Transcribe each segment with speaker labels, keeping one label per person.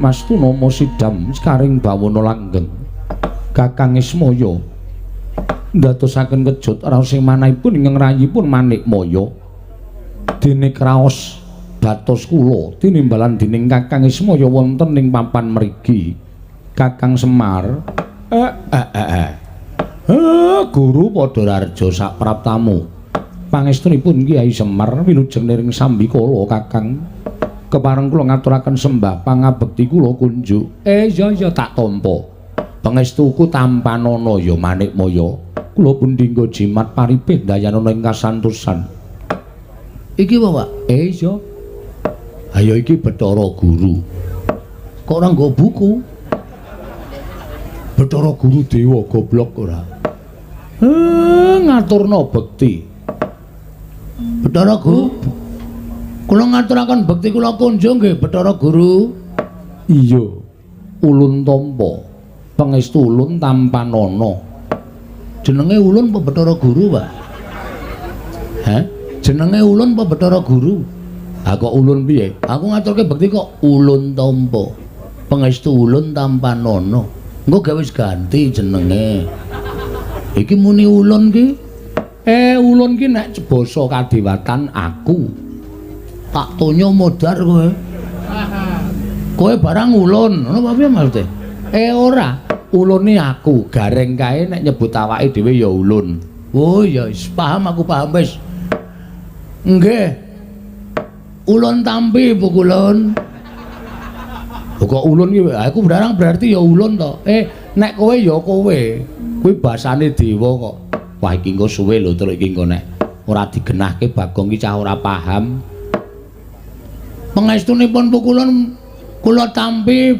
Speaker 1: Mastu nama Sidam sekaring bawana langgeng. Kakang Ismaya ndadosaken kejut raos ing manahipun ingkang rayipun Manikmaya. Dene kraos batos kula tinimbalan dening Kakang Ismaya wonten ing papan mriki. Kakang Semar, eh eh eh eh. Guru padha raharja sapraptamu. Pangestunipun Kyai Semar wilujeng niring sambikala Kakang. Kepareng kula ngaturaken sembah pangabekti kula kunjuk. Iya iya tak tampa. Pangestuku tampanana ya Manikmaya. Kula pundhingga jimat paripih dayanana ing kasantosan.
Speaker 2: Iki apa, Pak?
Speaker 1: Iya. Ayo iki Bathara Guru.
Speaker 2: Kok ora nggo buku?
Speaker 1: Bathara Guru dewa goblok ora. Ngaturna bekti.
Speaker 2: Bathara Guru. Kula ngaturaken bekti kula kunjung nggih Bathara Guru.
Speaker 1: Iya. Ulun tampa. Pangestu ulun tampanana.
Speaker 2: Jenenge ulun apa Bathara Guru, Pak?
Speaker 1: Hah?
Speaker 2: Jenenge ulun apa Bathara Guru?
Speaker 1: Ha kok ulun piye?
Speaker 2: Aku ngaturke bekti kok ulun tampa. Pangestu ulun tampanana. Engko gawe wis ganti jenenge. Iki muni ulun ki.
Speaker 1: Ulun ki nek basa kadewatan aku.
Speaker 2: Tak tonyo modar kowe. Kowe barang ulun, ngono apa piye maksude?
Speaker 1: Ora, ulune aku, gareng kae nek nyebut awake dhewe ya ulun.
Speaker 2: Oh ya wis paham aku, paham wis. Nggih. Ulun tampi pukulun.
Speaker 1: Kok ulun ki
Speaker 2: aku barang berarti ya ulun to.
Speaker 1: Nek kowe ya kowe. Kuwi basane dewa kok. Wah iki engko suwe lho terus iki engko nek ora digenahke Bagong ki cah ora paham.
Speaker 2: Pangestunipun pukulun kula tampi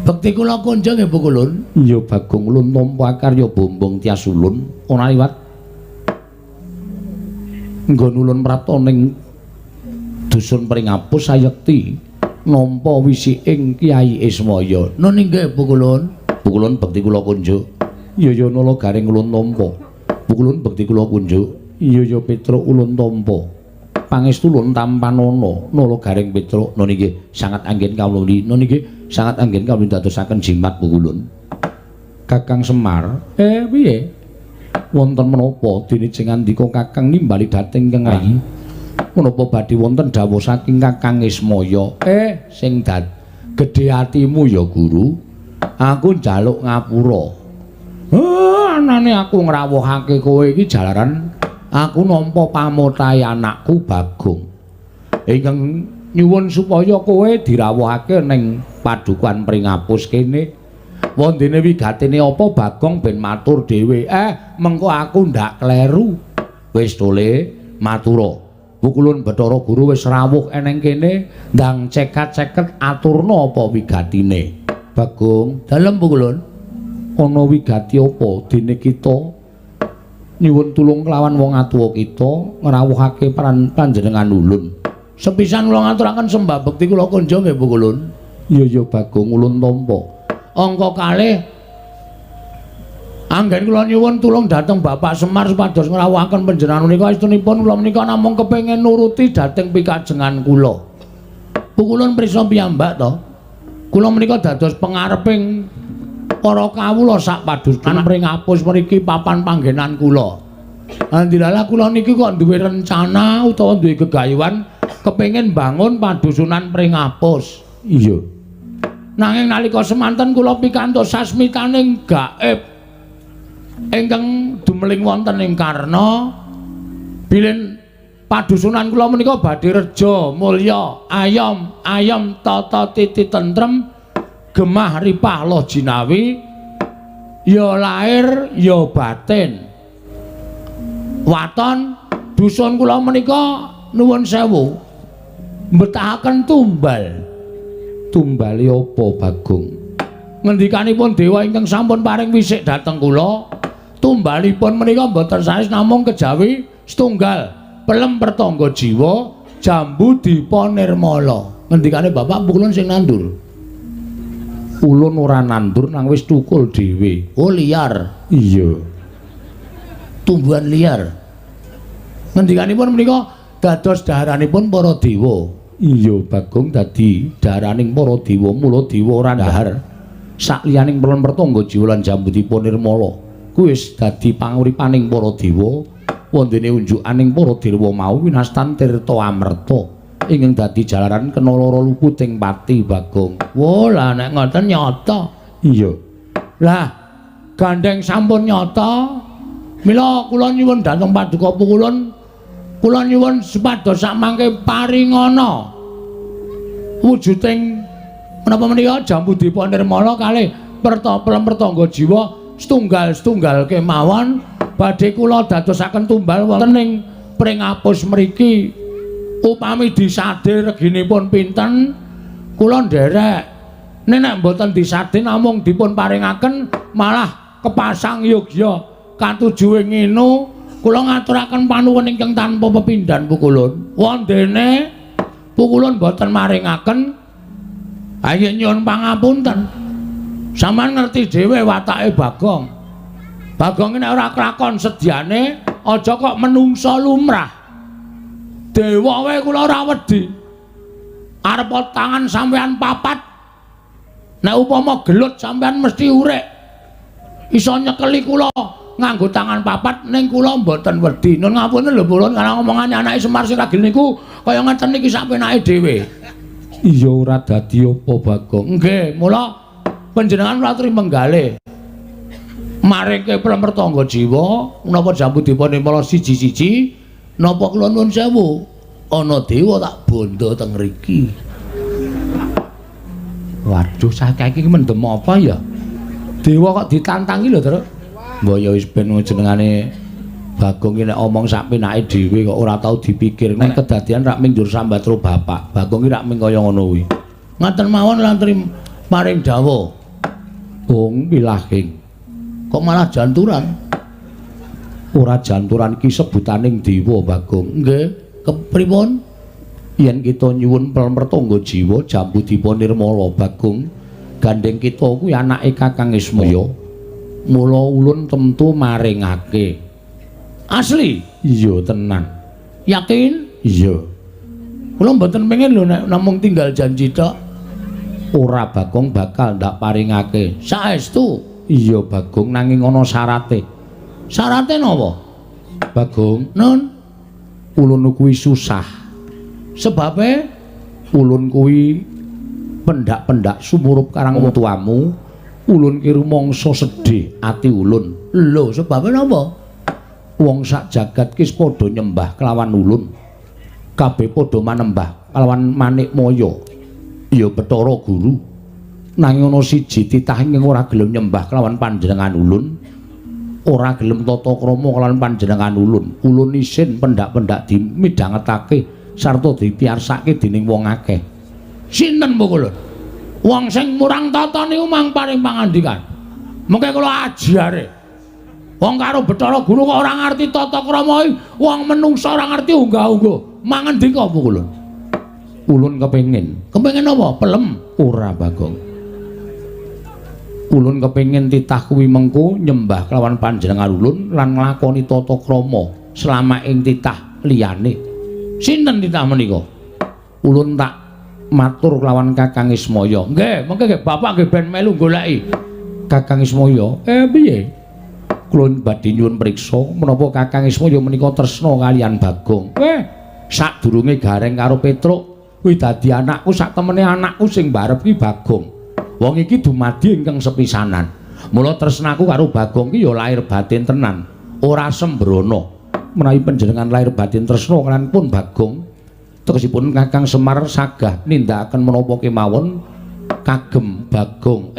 Speaker 2: bekti kula kunjung nggih pukulun.
Speaker 1: Iya Bagong ulun tampa karya bombong tias ulun ora liwat. Nggon ulun prapta ning dusun Pringapus sayekti nampa wisiking Kyai Ismaya.
Speaker 2: Nun inggih pukulun.
Speaker 1: Pukulun bekti kula kunjuk. Iya ya nala garing ulun tampa. Pukulun bekti kula kunjuk. Iya ya Petruk ulun tampa. Pangestu ulun tampanana nala garing Petruk. Nun inggih sangat anggen kawula nun inggih sangat anggen kawula dadosaken jimat pukulun. Kakang Semar, piye? Wonten menapa dene jeng andika Kakang nimbali dhateng ingkang rayi? Menapa badhe wonten dawuh saking Kakang Ismaya? Sing gedhe atimu ya Guru. Aku njaluk ngapura. Anane aku ngrawuhake kowe iki jalaran aku nampa pamotahe anakku Bagong. Ingkang nyuwun supaya kowe dirawuhake ning padukuhan Pringapus kene. Wondene wigatene apa Bagong ben matur dhewe. Mengko aku ndak kleru. Wis tole matura. Pukulun Bathara Guru wis rawuh eneng kene, ndang cekat-ceket aturna apa wigatine. Bagong,
Speaker 2: dalem pukulun.
Speaker 1: Ana wigati apa dene kita nyuwun tulung kelawan wong atuwa kita ngrawuhake panjenengan ulun.
Speaker 2: Sepisan kula ngaturaken sembah bekti kula kunjung nggih pukulun.
Speaker 1: Iya ya Bagong ulun tampa.
Speaker 2: Angka kalih anggen kula nyuwun tulung dhateng Bapak Semar supados ngrawuhaken panjenengan menika estunipun kula menika namung kepengin nuruti dhateng pikajengan kula. Pukulun prisa piyambak to. Kula menika dados pengareping para kawula sak padusunan Pringapus mriki papan panggenan kula. Alhamdulillah kula niki kok duwe rencana utawa duwe gegayuhan kepengin bangun padusunan Pringapus.
Speaker 1: Iya.
Speaker 2: Nanging nalika semanten kula pikantuk sasmitaning gaib ingkang dumeling wonten ing Karna bilih padusunan kula menika badhe reja mulya ayom ayom tata titi tentrem gemah ripah loh jinawi ya lahir ya batin. Waton dusun kula menika nuwun sewu mbetahaken tumbal.
Speaker 1: Tumbale apa Bagong?
Speaker 2: Ngendikanipun dewa ingkang sampun paring wisik dhateng kula, tumbalipun menika mboten sanes namung kejawi setunggal pelem pertangga jiwa jambu dipa nirmala. Ngendikane Bapak pukulun sing nandur.
Speaker 1: Ulun ora nandur nang wis tukul dhewe.
Speaker 2: Oh liar.
Speaker 1: Iya.
Speaker 2: Tumbuhan liar. Ngendikanipun menika dados daharanipun para dewa.
Speaker 1: Iya, Bagong dadi daraning para dewa, mula dewa ora ndahar. Sakliyaning pelem pertangga jiwa lan Jambudwipa Nirmala kuwi wis dadi panguripaning para dewa. Wondene unjukaning para dewa mau winastan Tirta Amerta ingkang dadi jalaran kena lara luputing pati, Bagong. Wo, lah nek ngoten nyata. Iya. Lah gandeng sampun nyata, mila kula nyuwun dhateng paduka pukulun, kula nyuwun supados sakmangke paringana wujuding menapa menika Jambudwipa Nirmala kalih pelem pertangga jiwa setunggal-setunggal kemawon badhe kula dadosaken tumbal wonten ing Pringapus mriki. Upami disade reginipun pinten kula nderek. Nek mboten disade namung dipun paringaken malah kepasang yogya katujuwe nginu, kula ngaturaken panuwun ingkang tanpa pepindhan pukulun. Wondene pukulun mboten maringaken, ayo nyuwun pangapunten. Sampeyan ngerti dhewe watake Bagong. Bagong nek ora kelakon sedyane aja kok menungsa lumrah. Dewa wae kula ora wedi. Arep tangan sampeyan papat, nek upama gelut sampeyan mesti urek. Iso nyekeli kula nganggo tangan papat, ning kula mboten wedi. Nun ngapunten lho Pulun, karena omongane anake Semar sing ragil niku kaya ngeten niki sak penake dhewe. Iya ora dadi apa, Bagong. Nggih, mula panjenengan kula aturi menggalih. Maringke pelem pertangga jiwa menapa Jambudwipa Nirmala siji-siji, napa kula nuwun sewu ana dewa tak bondo teng mriki. Waduh, saiki iki mendem apa ya? Dewa kok ditantangi lho, Truk. Mbok ya wis ben jenengane Bagong iki nek omong sak penake dhewe kok ora tau dipikir. Nek kedadian rak ming njur sambat ro bapak. Bagong iki rak ming kaya ngono kuwi. Ngaten mawon lan paring dawuh. Bung pilahing. Kok malah janturan? Ora janturan iki sebutaning dewa, Bagong. Nggih, kepripun? Yen kita nyuwun pelem pertangga jiwa Jambudwipa Nirmala, Bagong, gandeng kita kuwi anake Kakang Ismaya. Mula ulun temtu maringake. Asli? Iya tenan. Yakin? Iya. Kula mboten pengen lho nek namung tinggal janji tok. Ora, Bagong, bakal ndak paringake. Saestu? Iya, Bagong, nanging ana syarate. Syarate napa? Bagong, nun, ulun kuwi susah. Sebabe ulun kuwi pendak-pendak sumurup karang wong tuamu, ulun ki rumangsa sedih ati ulun. Lho, sebabe napa? Wong sak jagat ki padha nyembah kelawan ulun. Kabeh padha manembah kelawan Manik Maya. Ya Bathara Guru. Nanging ana siji titah ingkang ora gelem nyembah kelawan panjenengan ulun. Ora gelem tata krama kelawan panjenengan ulun. Ulun isin pendak-pendak dimidhangetake sarta dipiyarsake dening wong akeh. Sinten pukulun? Wong sing murang tata niku mang paring pangandikan. Mengke kula ajare. Wong karo Bathara Guru kok ora ngerti tata krama, wong menungsa ora ngerti unggah-ungguh. Mangendika pukulun. Ulun kepengin. Kepengin apa? Pelem? Ora, Bagong. Ulun kepengin titah kuwi mengko nyembah kelawan panjenengan ulun lan nglakoni tata krama selama ing titah liyane. Sinten titah menika? Ulun tak matur kelawan Kakang Ismaya. Nggih, mengke nggih bapak nggih ben melu goleki. Kakang Ismaya, piye? Kula badhe nyuwun priksa menapa Kakang Ismaya menika tresna kaliyan Bagong. Sadurunge Gareng karo Petruk kuwi dadi anakku, sak temene anakku sing mbarep ki Bagong. Wong iki dumadi ingkang sepisanan. Mula tresnaku karo Bagong ki ya lahir batin tenan, ora sembrono. Menawi panjenengan lahir batin tresna kaliyan pun Bagong, tegesipun Kakang Semar sagah nindakaken menapa kemawon kagem Bagong.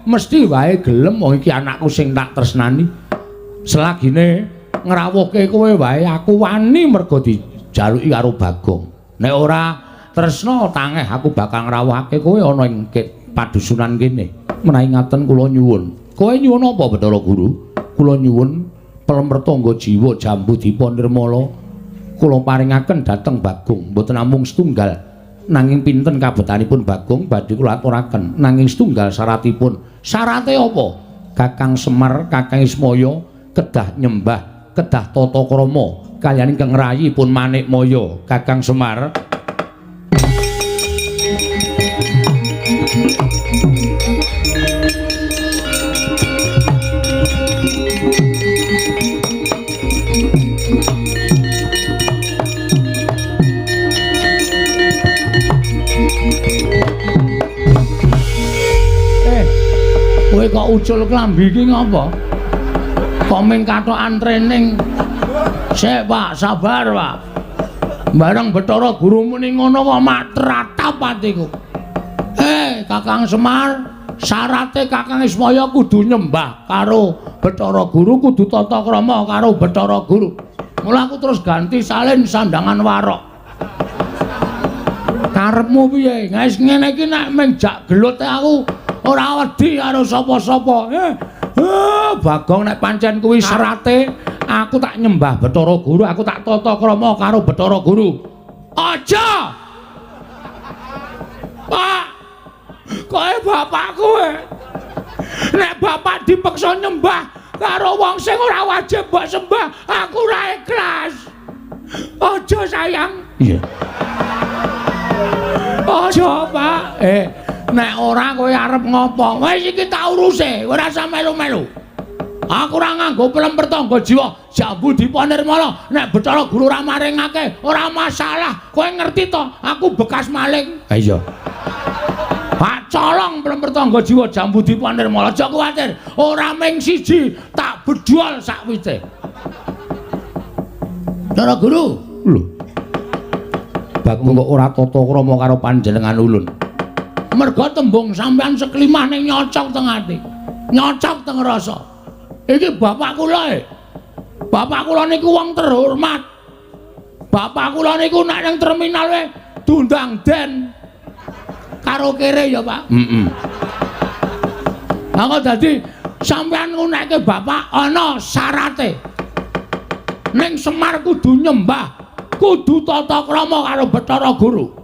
Speaker 1: Mesti wae gelem, wong iki anakku sing tak tresnani. Selagine ngrawuhke kowe wae aku wani mergo dijaluki karo Bagong. Nek ora tresna tangeh aku bakal ngrawuhake kowe ana ing padusunan kene. Menawi ngaten kula nyuwun. Kowe nyuwun apa, Bathara Guru? Kula nyuwun pelem pertangga jiwa Jambudwipa Nirmala kula paringaken dhateng Bagong, mboten namung setunggal nanging pinten kabetanipun Bagong badhe kula aturaken, nanging setunggal syaratipun. Syarate apa? Kakang Semar, Kakang Ismaya kedah nyembah, kedah tata krama kaliyan ingkang ngrayipun Manikmaya. Kakang Semar.
Speaker 2: Kowe kok ucul klambi iki ngapa? Kok ming kathokan training? Sik, Pak, sabar, Pak. Bareng Bathara Guru muni ngono kok matratap atiku. Kakang Semar, syarate Kakang Ismaya kudu nyembah karo Bathara Guru, kudu tata krama karo Bathara Guru. Mula aku terus ganti salin sandangan warok. Karepmu piye? Wis ngene iki nek mung jak gelut aku ora wedi karo sapa-sapa. Bagong nek pancen kuwi syarate aku tak nyembah Bathara Guru, aku tak tata krama karo Bathara Guru. Aja! Pak! Kowe bapakku e. Nek bapak dipeksa nyembah karo wong sing ora wajib mbok sembah, aku ora ikhlas. Aja sayang. Iya. Aja, Pak. Nek ora kowe arep ngopo? Wis iki tak uruse, ora usah melu-melu. Aku ora nganggo pelem pertangga jiwa, jambu dipa nirmala. Nek Bathara Guru ora maringake, ora masalah. Kowe ngerti to, aku bekas maling. Ha iya. Pak colong pelem pertangga jiwa jambu dipa nirmala. Aja kuwatir, ora ming siji, tak bedol sakwite. Bathara Guru, lho. Bagong kok ora tata krama karo panjenengan ulun. Merga tembung sampean seklimah ning nyocok teng ati. Nyocok teng rasa. Iki bapak kula e. Bapak kula niku wong terhormat. Bapak kula niku nek nang terminal e diundang den. Karo kere ya, Pak. Heeh. Lah kok dadi sampean ngunekke bapak ana syarate. Ning Semar kudu nyembah, kudu tata krama karo Bathara Guru.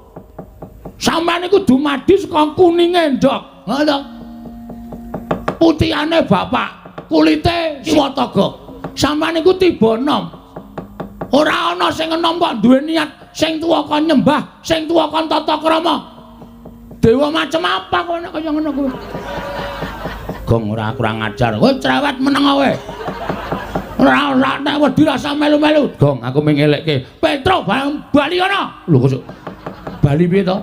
Speaker 2: Sampeyan iku dumadi saka kuninge ndhog. Ngono to. Putihane bapak, kulite swataga. Sampeyan iku tiba enom. Ora ana sing enom kok duwe niat sing tuwa kon nyembah, sing tuwa kon tata krama. Dewa macem apa kowe nek kaya ngono kuwi? Gong ora kurang ajar. Kowe cerewet meneng kowe. Ora ora nek wedi rasa melu-melu. Gong aku mung ngelekke. Petro bali ana. Lho kok bali piye to?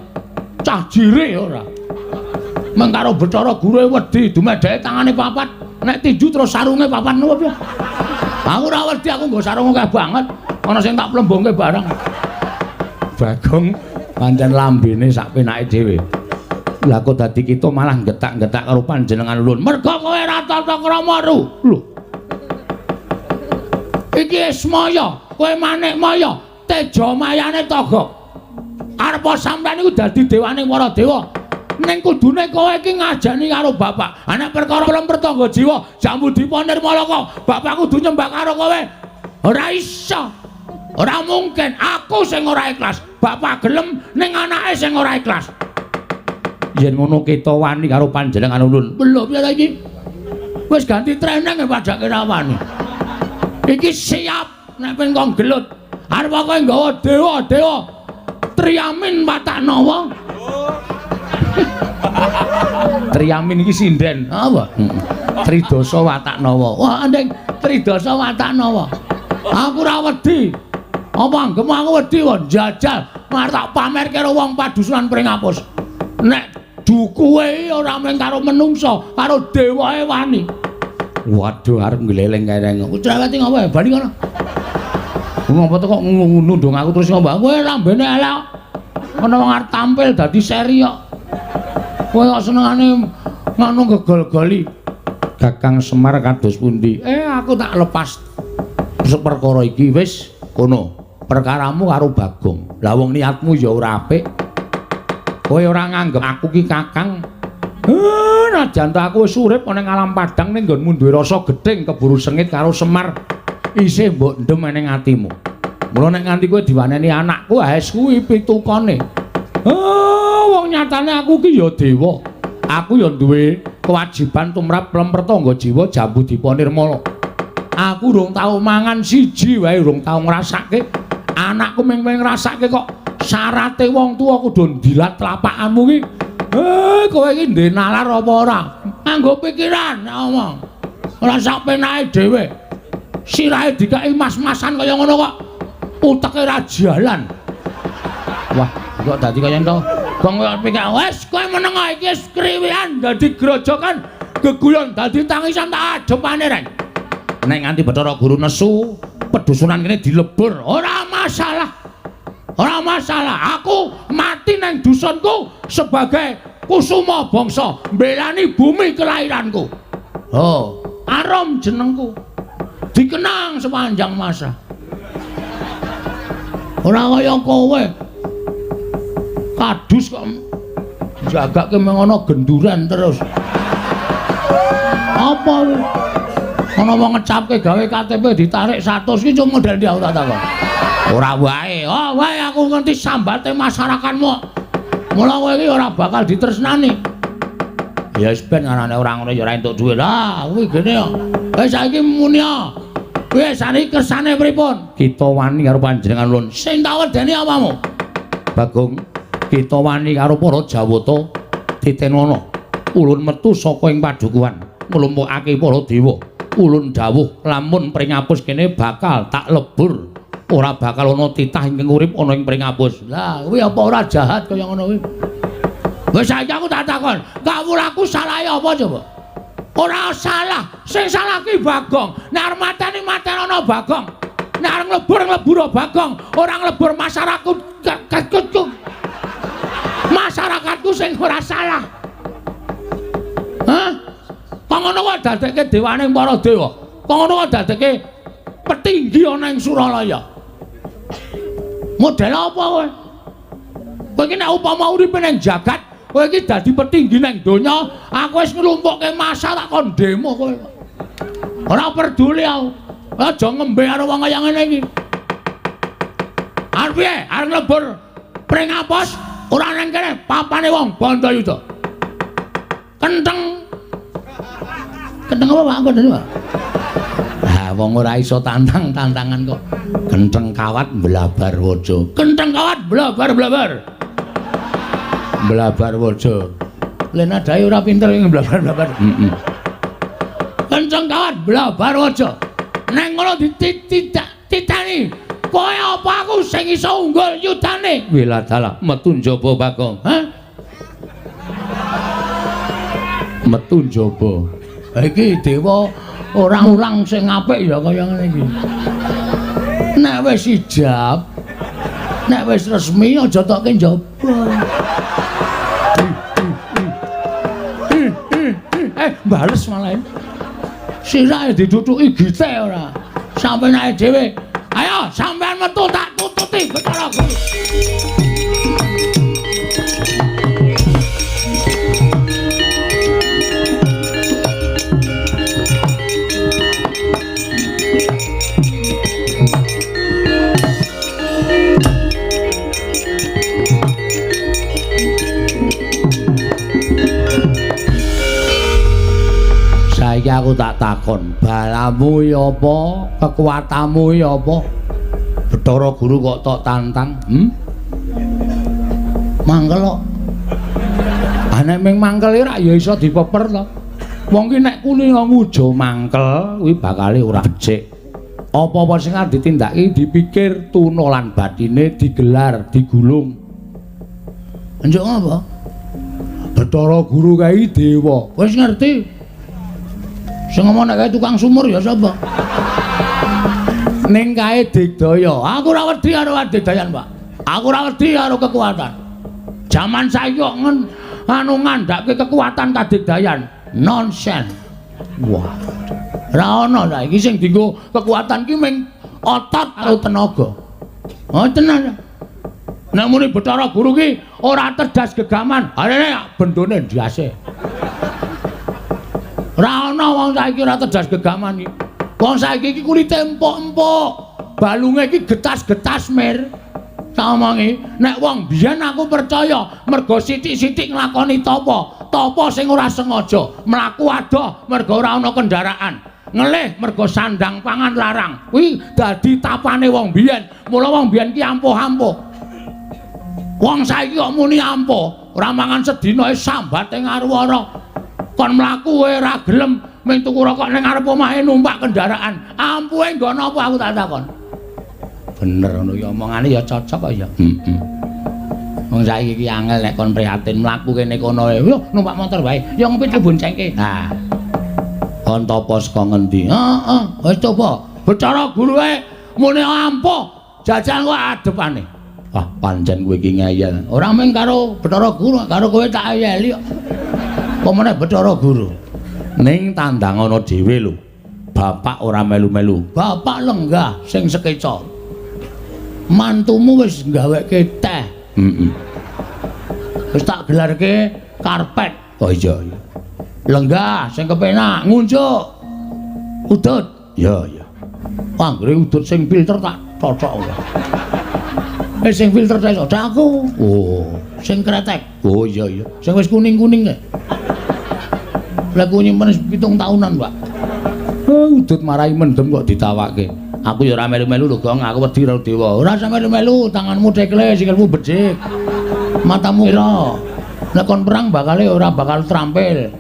Speaker 2: Cah jire ora. Meng karo Bathara Guru wedi dumedheke tangane papat. Nek tinju terus sarunge papat ngono piye? Aku ora wedi, aku nggo sarung akeh banget. Ana sing tak plembongke barang. Bagong pancen lambene sak penake dhewe. Lah kok dadi kita malah getak-getak karo panjenengan ulun. Merga kowe ora tata krama ru. Lho. Iki Ismaya, kowe Manikmaya, teja mayane Togok. Arep sampeyan iku dadi dewane para dewa. Ning kudune kowe iki ngajani karo bapak. Ha nek perkara pelem pertangga jiwa, jambu dipa nirmala kok, bapak kudu nyembah karo kowe. Ora iso. Ora mungkin, aku sing ora ikhlas. Bapak gelem ning anake sing ora ikhlas. Yen ngono kita wani karo panjenengan ulun. Lho piye ta iki? Wis ganti training padake ra wani. Iki siap nek pengen kong gelut. Arep kowe nggawa dewa-dewa Triamin Wataknawa. Triamin iki sinden. Apa? Tridasa Wataknawa. Wah, ndeng Tridasa Wataknawa. Aku ora wedi. Apa anggemu aku wedi kok njajal marep tak pamer karo wong padusunan Pringapus. Nek dukuwe ora mung karo menungsa, karo dewae wani. Waduh, arep ngleleng kae. Cerewet ngopo bali kono. Ngopo to kok nundung aku terus ngopo? Kowe lambene elek. Ana wong arep tampil dadi seri kok. Kowe kok senengane ngono gegol-goli. Kakang Semar kados pundi? Aku tak lepas seperkara iki wis kono. Perkaramu karo Bagong. Lah wong niatmu ya ora apik. Kowe ora nganggep aku ki kakang. Najan ta aku wis urip ana ing alam padang ning nggonmu duwe rasa gething keburu sengit karo Semar. Isih mbok ndem ning atimu. Mula nek nganti kowe diwaneni anakku, wis kuwi pitukane. Wong nyatane aku ki ya dewa. Aku ya duwe kewajiban tumrap lempertangga jiwa Jambu Dipa Nirmala. Aku urung tau mangan siji wae urung tau ngrasake. Anakku mung ngrasake kok syarate wong tuwa kudu ndilat tlapakanmu ki. Kowe iki ndek nalar apa ora? Nganggo pikiran ngomong. Ora sak penake dhewe. Sirahe dikeki mas-masan kaya ngono kok uteke ra jalan. Wah, kok dadi kaya ento. Gong kok pikir wis kowe meneng iki wis kriwikan dadi grojokan. Geguyon dadi tangisan tak adepane reng. Nek nganti Bathara Guru nesu, pedusunan kene dilebur, ora masalah. Ora masalah, aku mati nang dusunku sebagai kusuma bangsa, mbelani bumi kelahiranku. Oh, arum jenengku. Dikenang sepanjang masa. Ora kaya kowe. Kadus kok jagake mengono genduran terus. Apa kuwi? Ana wong ngecapke gawe KTP ditarik 100 ki cuma model ndi aku tak takon. Ora wae. Oh, wae aku ngerti sambate masyarakatmu. Mula kowe iki ora bakal ditresnani. Ya wis ben anane ora ngono ya ora entuk dhuwit. Lah, kuwi gene kok. Wis saiki muni ya. Wis saniki kersane pripun?
Speaker 1: Kita wani karo panjenengan ulun.
Speaker 2: Sing tak wedeni apamu?
Speaker 1: Bagong, kita wani karo para Jawata titenono. Ulun metu saka ing padukuhan, nglumpukake para dewa. Ulun dawuh lamun pringapus kene bakal tak lebur. Ora bakal ana titah ingkang urip ana ing pringapus.
Speaker 2: Lah, kuwi apa ora jahat kaya ngono kuwi? Wis saiki aku tak takon, kawulaku salahe apa coba? Ora salah, sing salah ki Bagong. Nek arep mateni matenono Bagong. Nek arep nglebur ngleburo Bagong, ora nglebur masyarakatku. Masyarakatku sing ora salah. Hah? Kok ngono kok dadekke dewane para dewa? Kok ngono kok dadekke petinggi ana ing Suralaya? Model apa kowe? Kowe iki nek upama uripe ning jagat, kowe iki dadi petinggi ning donya, aku wis nglumpukke massa tak kon demo kowe. Ora peduli aku. Aja ngembe karo wong kaya ngene iki. Arep piye? Arep nglebur pringapus ora nang kene papane wong Bandayuda. Kentheng. Kentheng apa Pak kandhane, Pak?
Speaker 1: Lah wong ora iso tantang-tantangan kok. Kentheng kawat mblabar waja.
Speaker 2: Kentheng kawat blabar-blabar.
Speaker 1: Mblabar waja.
Speaker 2: Lha nadahe ora pinter ing blabar-blabar.
Speaker 1: Heeh.
Speaker 2: Kentheng kawat blabar waja. Neng ngono dititani. Kowe apa aku sing iso unggul yudane?
Speaker 1: Wiladalah metu njaba Bagong.
Speaker 2: Hah?
Speaker 1: Metu njaba.
Speaker 2: Iki dewa orang-orang sing apik ya kaya ngene iki. Nek wis ijab, nek wis resmi aja tokke njaba. Bales malah. Sirahe ditutuki gite ora. Sampe nae dhewe. Ayo sampean metu tak tututi Bathara Guru.
Speaker 1: Saiki aku tak takon, balamu ya apa, kekuatanmu ya apa? Bathara Guru kok tok tantang, Mangkel kok. Ah nek ming mangkel ora ya iso dipeper to. Wong ki nek kulino ngujo mangkel kuwi bakale ora becik. Apa-apa sing arep ditindakake dipikir tuna lan batine digelar, digulung.
Speaker 2: Njuk apa?
Speaker 1: Bathara Guru kae dewa.
Speaker 2: Wis ngerti. Sing ngomong nek kae tukang sumur ya sapa?
Speaker 1: Ning kae digdaya.
Speaker 2: Aku ora wedi karo adigdayan, Pak. Aku ora wedi karo kekuatan. Jaman saiki kok anu ngandhake kekuatan kadigdayan. Nonsen.
Speaker 1: Wah.
Speaker 2: Ora ana saiki sing dienggo kekuatan ki ming otot karo tenaga. Oh tenan. Nek muni Bathara Guru ki ora tedas gegaman, arene bendone ndase. Ora ana wong saiki ora tedas gegaman iki. Wong saiki iki kulite empuk-empuk, balunge iki getas-getas mir. Tak omongi, nek wong biyen aku percaya mergo sithik-sithik nglakoni tapa, tapa sing ora sengaja, mlaku adoh mergo ora ana kendaraan, ngelih mergo sandang pangan larang. Kuwi dadi tapane wong biyen. Mula wong biyen ki ampuh-ampuh. Wong saiki kok muni ampuh, ora mangan sedina sambate ngaruwara. Kon mlaku ora gelem ming tuku rokok ning ngarep omahe numpak kendaraan. Ampuhe nggon apa aku tak takon.
Speaker 1: Bener ngono ya omongane ya cocok kok ya. Heeh. Wong saiki iki angel nek kon prihatin mlaku kene kono. Yo numpak motor wae. Ya ngepit boncengke. Nah.
Speaker 2: Kon tapa saka ngendi? Heeh, wis coba. Bathara Guru wae muni ampuh, jajal kok adepane. Wah, pancen kowe iki ngeyel. Ora mung karo Bathara Guru, karo kowe tak eyeli kok. Apa meneh Bathara Guru?
Speaker 1: Ning tandang ana dhewe lho. Bapak ora melu-melu.
Speaker 2: Bapak lenggah sing sekeca. Mantumu wis gaweke teh.
Speaker 1: Heeh.
Speaker 2: Wis tak gelarke karpet.
Speaker 1: Oh iya iya.
Speaker 2: Lenggah sing kepenak ngunjuk. Udut.
Speaker 1: Iya iya.
Speaker 2: Anggere udut sing filter tak cocok ora. Sing filter tak cocok aku.
Speaker 1: Oh,
Speaker 2: sing kretek.
Speaker 1: Oh iya iya.
Speaker 2: Sing wis kuning-kuning kae. Lah ku nyimpen 7 tahunan, Pak.
Speaker 1: Oh, udut marai mendem kok ditawake.
Speaker 2: Aku ya ora melu-melu lho, Gong. Aku wedi karo dewa. Ora usah melu-melu, tanganmu tekle, sikilmu becik. Matamu ira. Nek kon perang bakale ora bakal terampil.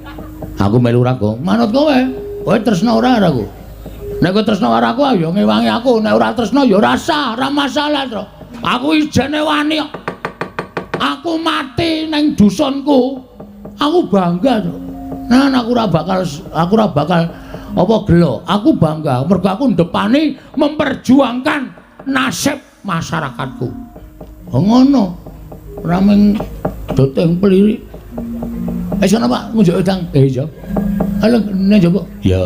Speaker 1: Aku melu ora, Gong.
Speaker 2: Manut kowe. Kowe tresna ora karo aku? Nek kowe tresna karo aku ya ngewangi aku, nek ora tresna ya ora sah, ora masalah, Tru. Aku ijene wani kok. Aku mati nang dusunku. Aku bangga, Tru. Nah, aku ora bakal apa gelo. Aku bangga mergo aku ndepani memperjuangkan nasib masyarakatku. Oh ngono. Ora mung doteng pelirik. Wis ana Pak, ngunjuk wedang.
Speaker 1: Iya.
Speaker 2: Halo, nek njaba.
Speaker 1: Iya.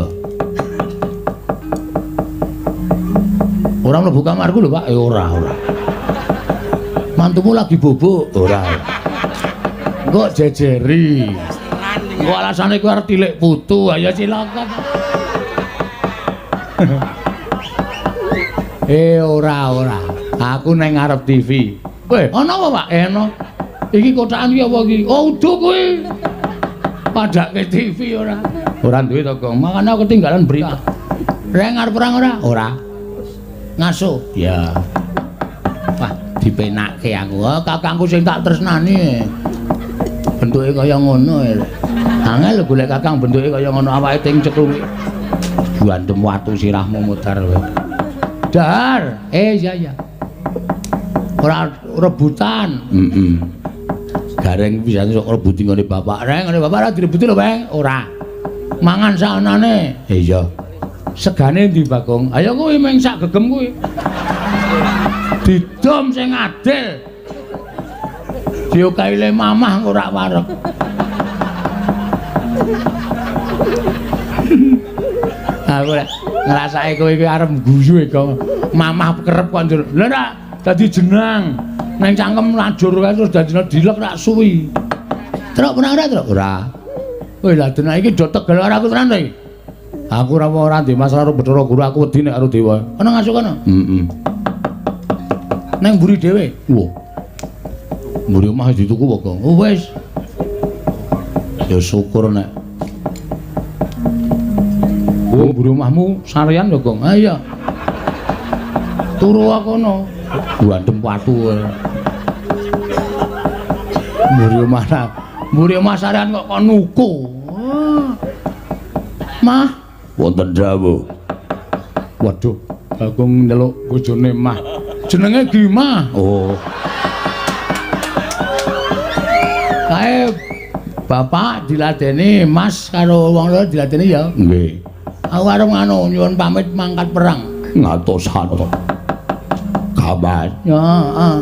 Speaker 2: Ora mlebu kamarku lho, Pak.
Speaker 1: Ora, ora.
Speaker 2: Mantumu lagi bobok.
Speaker 1: Ora.
Speaker 2: Kok jejeri. Kok alasane kowe arep tilik putu, ayo cilaka. Ora, ora. Aku nang ngarep TV. Weh, ana apa, Pak? Ana. Iki kotakan iki apa iki? Oh, udu kuwi. Padake TV ora.
Speaker 1: Ora duwe to, Gong.
Speaker 2: Makane aku ketinggalan berita. Reng arep perang ora?
Speaker 1: Ora.
Speaker 2: Ngaso.
Speaker 1: Ya.
Speaker 2: Wah, dipenake aku. Oh, kakangku sing tak tresnani. Bentuke kaya ngono. Angel golek kakang bentuke kaya ngono awake ting ceklung.
Speaker 1: Buandem watu sirahmu mudhar kowe.
Speaker 2: Dahar. Iya iya. Ora rebutan.
Speaker 1: Heeh. Gareng bisa sok rebuti nggone bapak.
Speaker 2: Reng nggone bapak ora direbuti lho, Bang. Ora. Mangan saanane.
Speaker 1: Iya.
Speaker 2: Segane ndi, Bagong? Ayo kuwi mung sak gegem kuwi. Didom sing adil. Diokahi le mamah ora wareg. Aku lek ngrasake kowe iki arep guyu e, Gong. Mamah kerep kok njur. Lha ora dadi jenang. Neng cangkem lajur kae terus dadine dilek rak suwi. Truk pernah ora, Truk?
Speaker 1: Ora.
Speaker 2: Weh lah denak iki do tegel karo aku tenan to iki.
Speaker 1: Aku ora ora ndek masalah karo Bathara Guru, aku wedi nek karo dewa.
Speaker 2: Ana ngasuk kono?
Speaker 1: Heeh.
Speaker 2: Neng mburi dhewe.
Speaker 1: Wah. Mburi omah dituku apa, Gong?
Speaker 2: Oh wis.
Speaker 1: Ya syukur nek. Oh, mburi omahmu sarean ya, Gong?
Speaker 2: Ha iya. Turu kono.
Speaker 1: Buandem watu.
Speaker 2: Mburi omah, mburi omah sarean kok kon nuku. Mah,
Speaker 1: wonten dawuh.
Speaker 2: Waduh, Bagong nyeluk bojone Mah. Jenenge Gimah.
Speaker 1: Oh.
Speaker 2: Kae bapak diladeni, Mas karo wong loro diladeni ya.
Speaker 1: Nggih.
Speaker 2: Aku arep nganu nyuwun pamit mangkat perang.
Speaker 1: Ngatosaken. Kabar.
Speaker 2: Ya, heeh.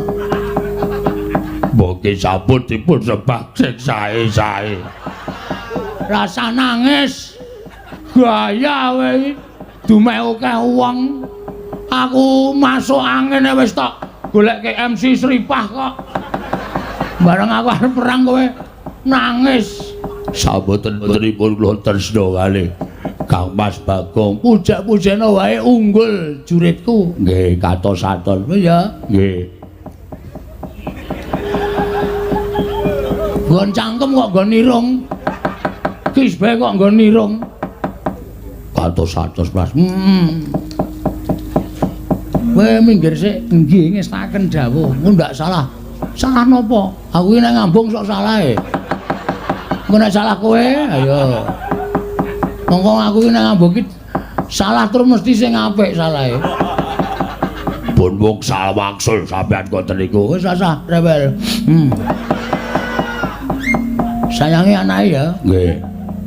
Speaker 1: Mboke sampun dipun sebab sing sae-sae.
Speaker 2: Rasa nangis. Gaya kowe iki. Dumeh akeh wong. Aku masuk angin wis tok golekke MC Sripah kok. Bareng aku arep perang kowe nangis.
Speaker 1: Saboten putripun kula tresna kalih Kang Mas Bagong.
Speaker 2: Pujak-pujana wae unggul juritku.
Speaker 1: Nggih, katosaton.
Speaker 2: Ya.
Speaker 1: Nggih.
Speaker 2: Nggon cangkem kok nggon irung. Kisbe kok nggon irung.
Speaker 1: Katosatos, Mas.
Speaker 2: Kowe minggir sik, nggih ngestaken dawuh. Engko ndak salah. Salah napa? Aku iki nek ngambung sok salahe. Engko nek salah kowe, ayo. Monggo aku iki nek ngambung iki salah terus mesti sing apik salahe.
Speaker 1: Pun wong wangsul sampean ngoten niku.
Speaker 2: Wis rasah rewel. Sayangi anake ya.
Speaker 1: Nggih.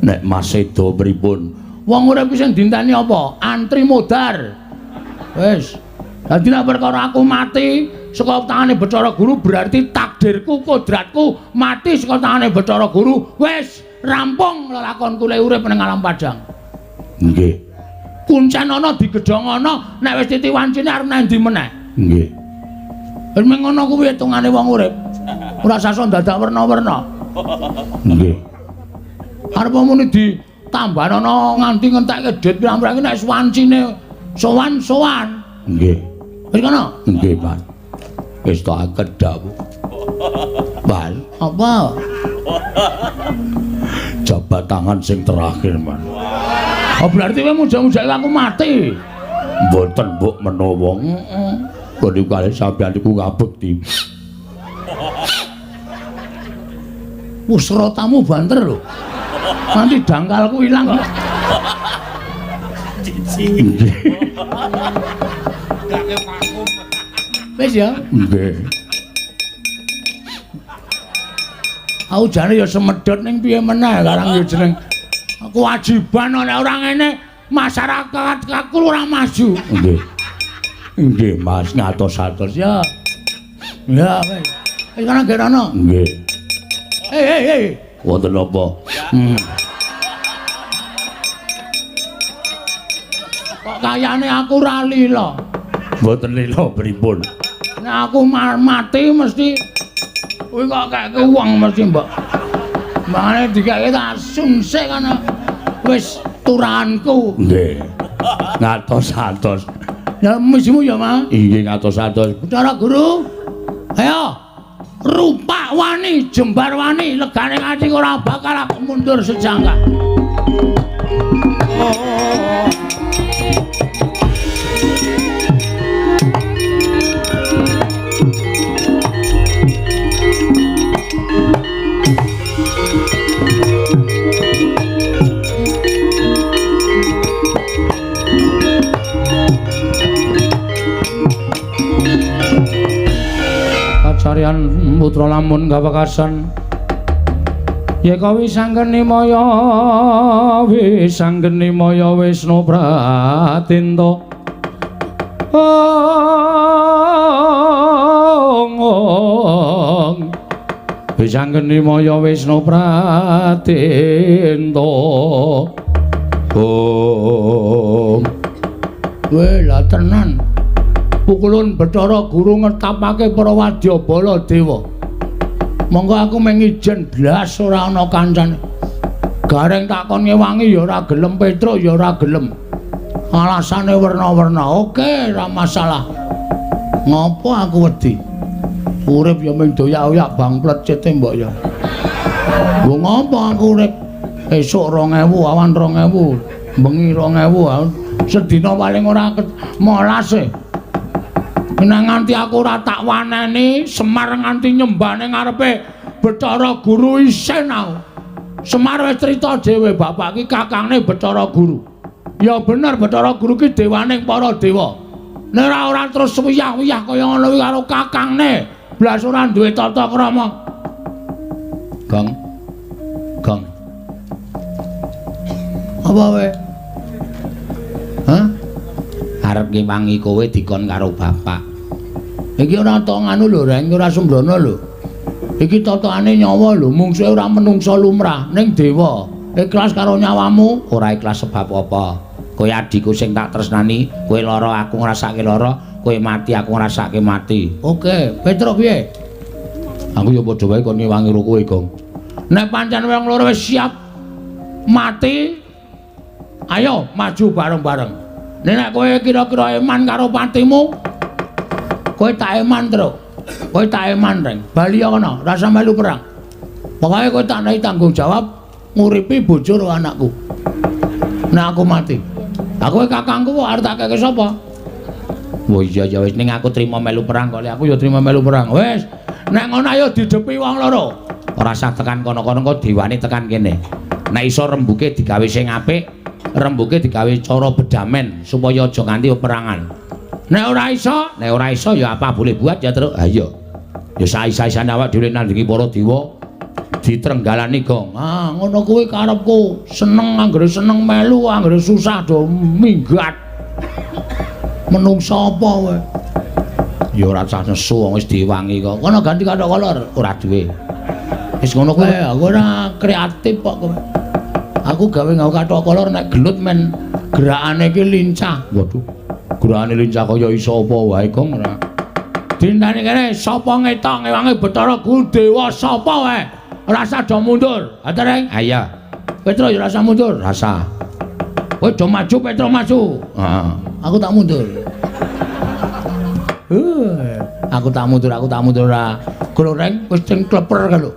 Speaker 1: Nek Mas Sedo pripun?
Speaker 2: Wong urip ki sing dinteni apa? Antri modar. Wis. Dadi nek perkara aku mati saka tangane Bathara Guru berarti takdirku, kodratku mati saka tangane Bathara Guru. Wis rampung lelakonku le urip ning alam padang.
Speaker 1: Nggih.
Speaker 2: Kuncen ana digedhong ana, nek wis titi wancine arep nang ndi meneh?
Speaker 1: Nggih.
Speaker 2: Wis mung ngono kuwi hitungane wong urip. Ora sasa dadak werna-werna.
Speaker 1: Nggih.
Speaker 2: Arep muni ditambahana nganti ngentekke dhit pirang-pirang nek wancine sowan-sowan.
Speaker 1: Nggih.
Speaker 2: Wis kono?
Speaker 1: Nggih, Mas. Wis tak kedhawuh. Mas,
Speaker 2: apa?
Speaker 1: Jabat tangan sing terakhir, Mas.
Speaker 2: Oh, berarti kowe muja-mujake aku mati.
Speaker 1: Mboten, Mbok menawa. Heeh. Kok niku kalih sampeyan niku ngabekti.
Speaker 2: Wis rotamu banter lho. Nanti dangkalku ilang kok. Wis ya?
Speaker 1: Nggih.
Speaker 2: Aku jane ya semedhot ning piye meneh karang ya jeneng kewajiban nek ora ngene masyarakat kakul ora maju.
Speaker 1: Nggih. Nggih, Mas, ngatos-atos
Speaker 2: ya. Ya wis. Wis kana gerono.
Speaker 1: Nggih.
Speaker 2: Hei.
Speaker 1: Wonten napa?
Speaker 2: Kok kayane aku ora lila.
Speaker 1: Mboten lila pripun?
Speaker 2: Nek aku mati mesti kuwi kok keke wong mesti mbok. Mangane dikeke tak sungsik kana wis turahanku.
Speaker 1: Nggih. Ngatos-atos.
Speaker 2: Ya misimu ya, Mas.
Speaker 1: Inggih ngatos-atos.
Speaker 2: Bathara Guru. Ayo. Rupak wani, jembar wani, legane ati ora bakal aku mundur sejangkah. Kacarian putra lamun kawekasan yeka wisanggeni maya wisanggeni maya Wisnu Pratinta ong wisanggeni maya Wisnu Pratinta om. Weh lah tenan pukulun Bathara Guru ngetapake para wadyabala dewa. Monggo aku mung ijen blas ora ana kancane. Gareng takon ngewangi ya ora gelem, Petruk ya ora gelem. Alasane werna-werna. Oke, ora masalah. Ngopo aku wedi? Urip ya mung doyak-oyak bang plecete mbok ya. Lho ngopo aku urip? Esuk 2000, awan 2000, bengi 2000, sedina paling ora molas e. Nek nganti aku ora tak waneni, Semar nganti nyembah ning ngarepe Bathara Guru isin aku. Semar wis crita dhewe bapak iki kakangne Bathara Guru. Ya bener Bathara Guru ki dewaning para dewa. Nek ora terus wiyah-wiyah kaya ngono kuwi karo kakangne, blas ora duwe tata krama. Gong. Gong. Apa wae? Hah? Arep ngewangi kowe dikon karo bapak. Iki ora tok nganu lho, Reng, ora sembrono lho. Iki totokane nyawa lho, mungsuhe ora menungsa lumrah, ning dewa. Ikhlas karo nyawamu,
Speaker 1: ora ikhlas sebab apa? Kowe adikku sing tak tresnani, kowe lara aku ngrasake lara, kowe mati aku ngrasake mati.
Speaker 2: Oke, Petruk piye?
Speaker 1: Aku ya padha wae kon ngewangi ro kowe, Gong.
Speaker 2: Nek pancen wong loro wis siap mati, ayo maju bareng-bareng. Nek kowe kira-kira eman karo patimu, kowe tak eman, Truk. Kowe tak eman, Reng. Bali kono, rasa melu perang. Pokoke kowe tak nehi tanggung jawab nguripi bojo karo anakku. Nek aku mati. Lah kowe kakangku kok arep tak keke sapa?
Speaker 1: Wah iya ya wis ning aku trima melu perang kok.
Speaker 2: Aku ya trima melu perang. Wis, nek ngono ayo didepi wong loro.
Speaker 1: Ora usah tekan kono-kono kok dewane tekan kene. Nek iso rembuke digawe sing apik, rembuke digawe cara bedamen supaya aja nganti peperangan.
Speaker 2: Nek ora iso,
Speaker 1: nek ora iso ya apa boleh buat ya, Truk. Ha iya. Ya saisa-isane awak dhewe nandingi para dewa.
Speaker 2: Ditrenggalani gong. Ah, ngono kuwi karepku. Seneng anggere seneng melu, anggere susah do minggat. Menungsa apa kowe? Ya ora usah nesu wong wis diwangi kok. Kono ganti kathok kolor, ora duwe. Wis ngono kuwi, aku ora kreatif kok kowe. Aku gawe nggawe kathok kolor nek gelut men gerakane iki lincah. Waduh. Gerakane lincah kaya iso apa wae gong ora. Dintani kene sapa ngetok ngewangi Bathara Guru Dewa sapa wae. Rasa do mundur. Atereng. Ha iya. Petro ya rasa mundur, rasa. Kowe do maju Petro maju. Heeh. Aku tak mundur. Aku tak mundur, aku tak mundur ora. Goreng wis sing kleper kae lho.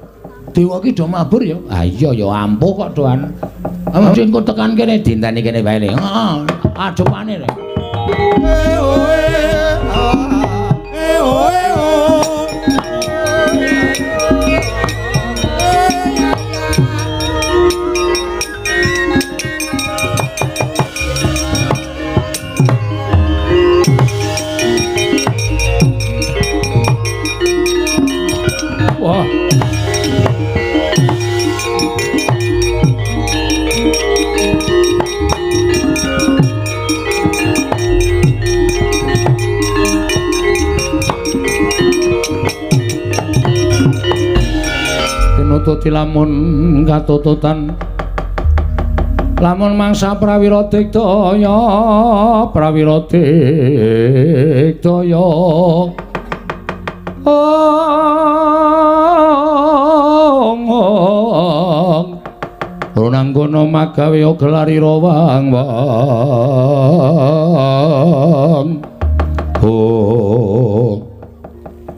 Speaker 2: Dewa ki do mabur ya. Ha iya ya ampuh kok doan. Mesti engko tekan kene dinteni kene wae le. Heeh, adepane rek. Wah. Tinututi lamun katututan lamun mangsa prawira digdaya prawira digdaya ong ronanggono magawe gelarira wang wang oh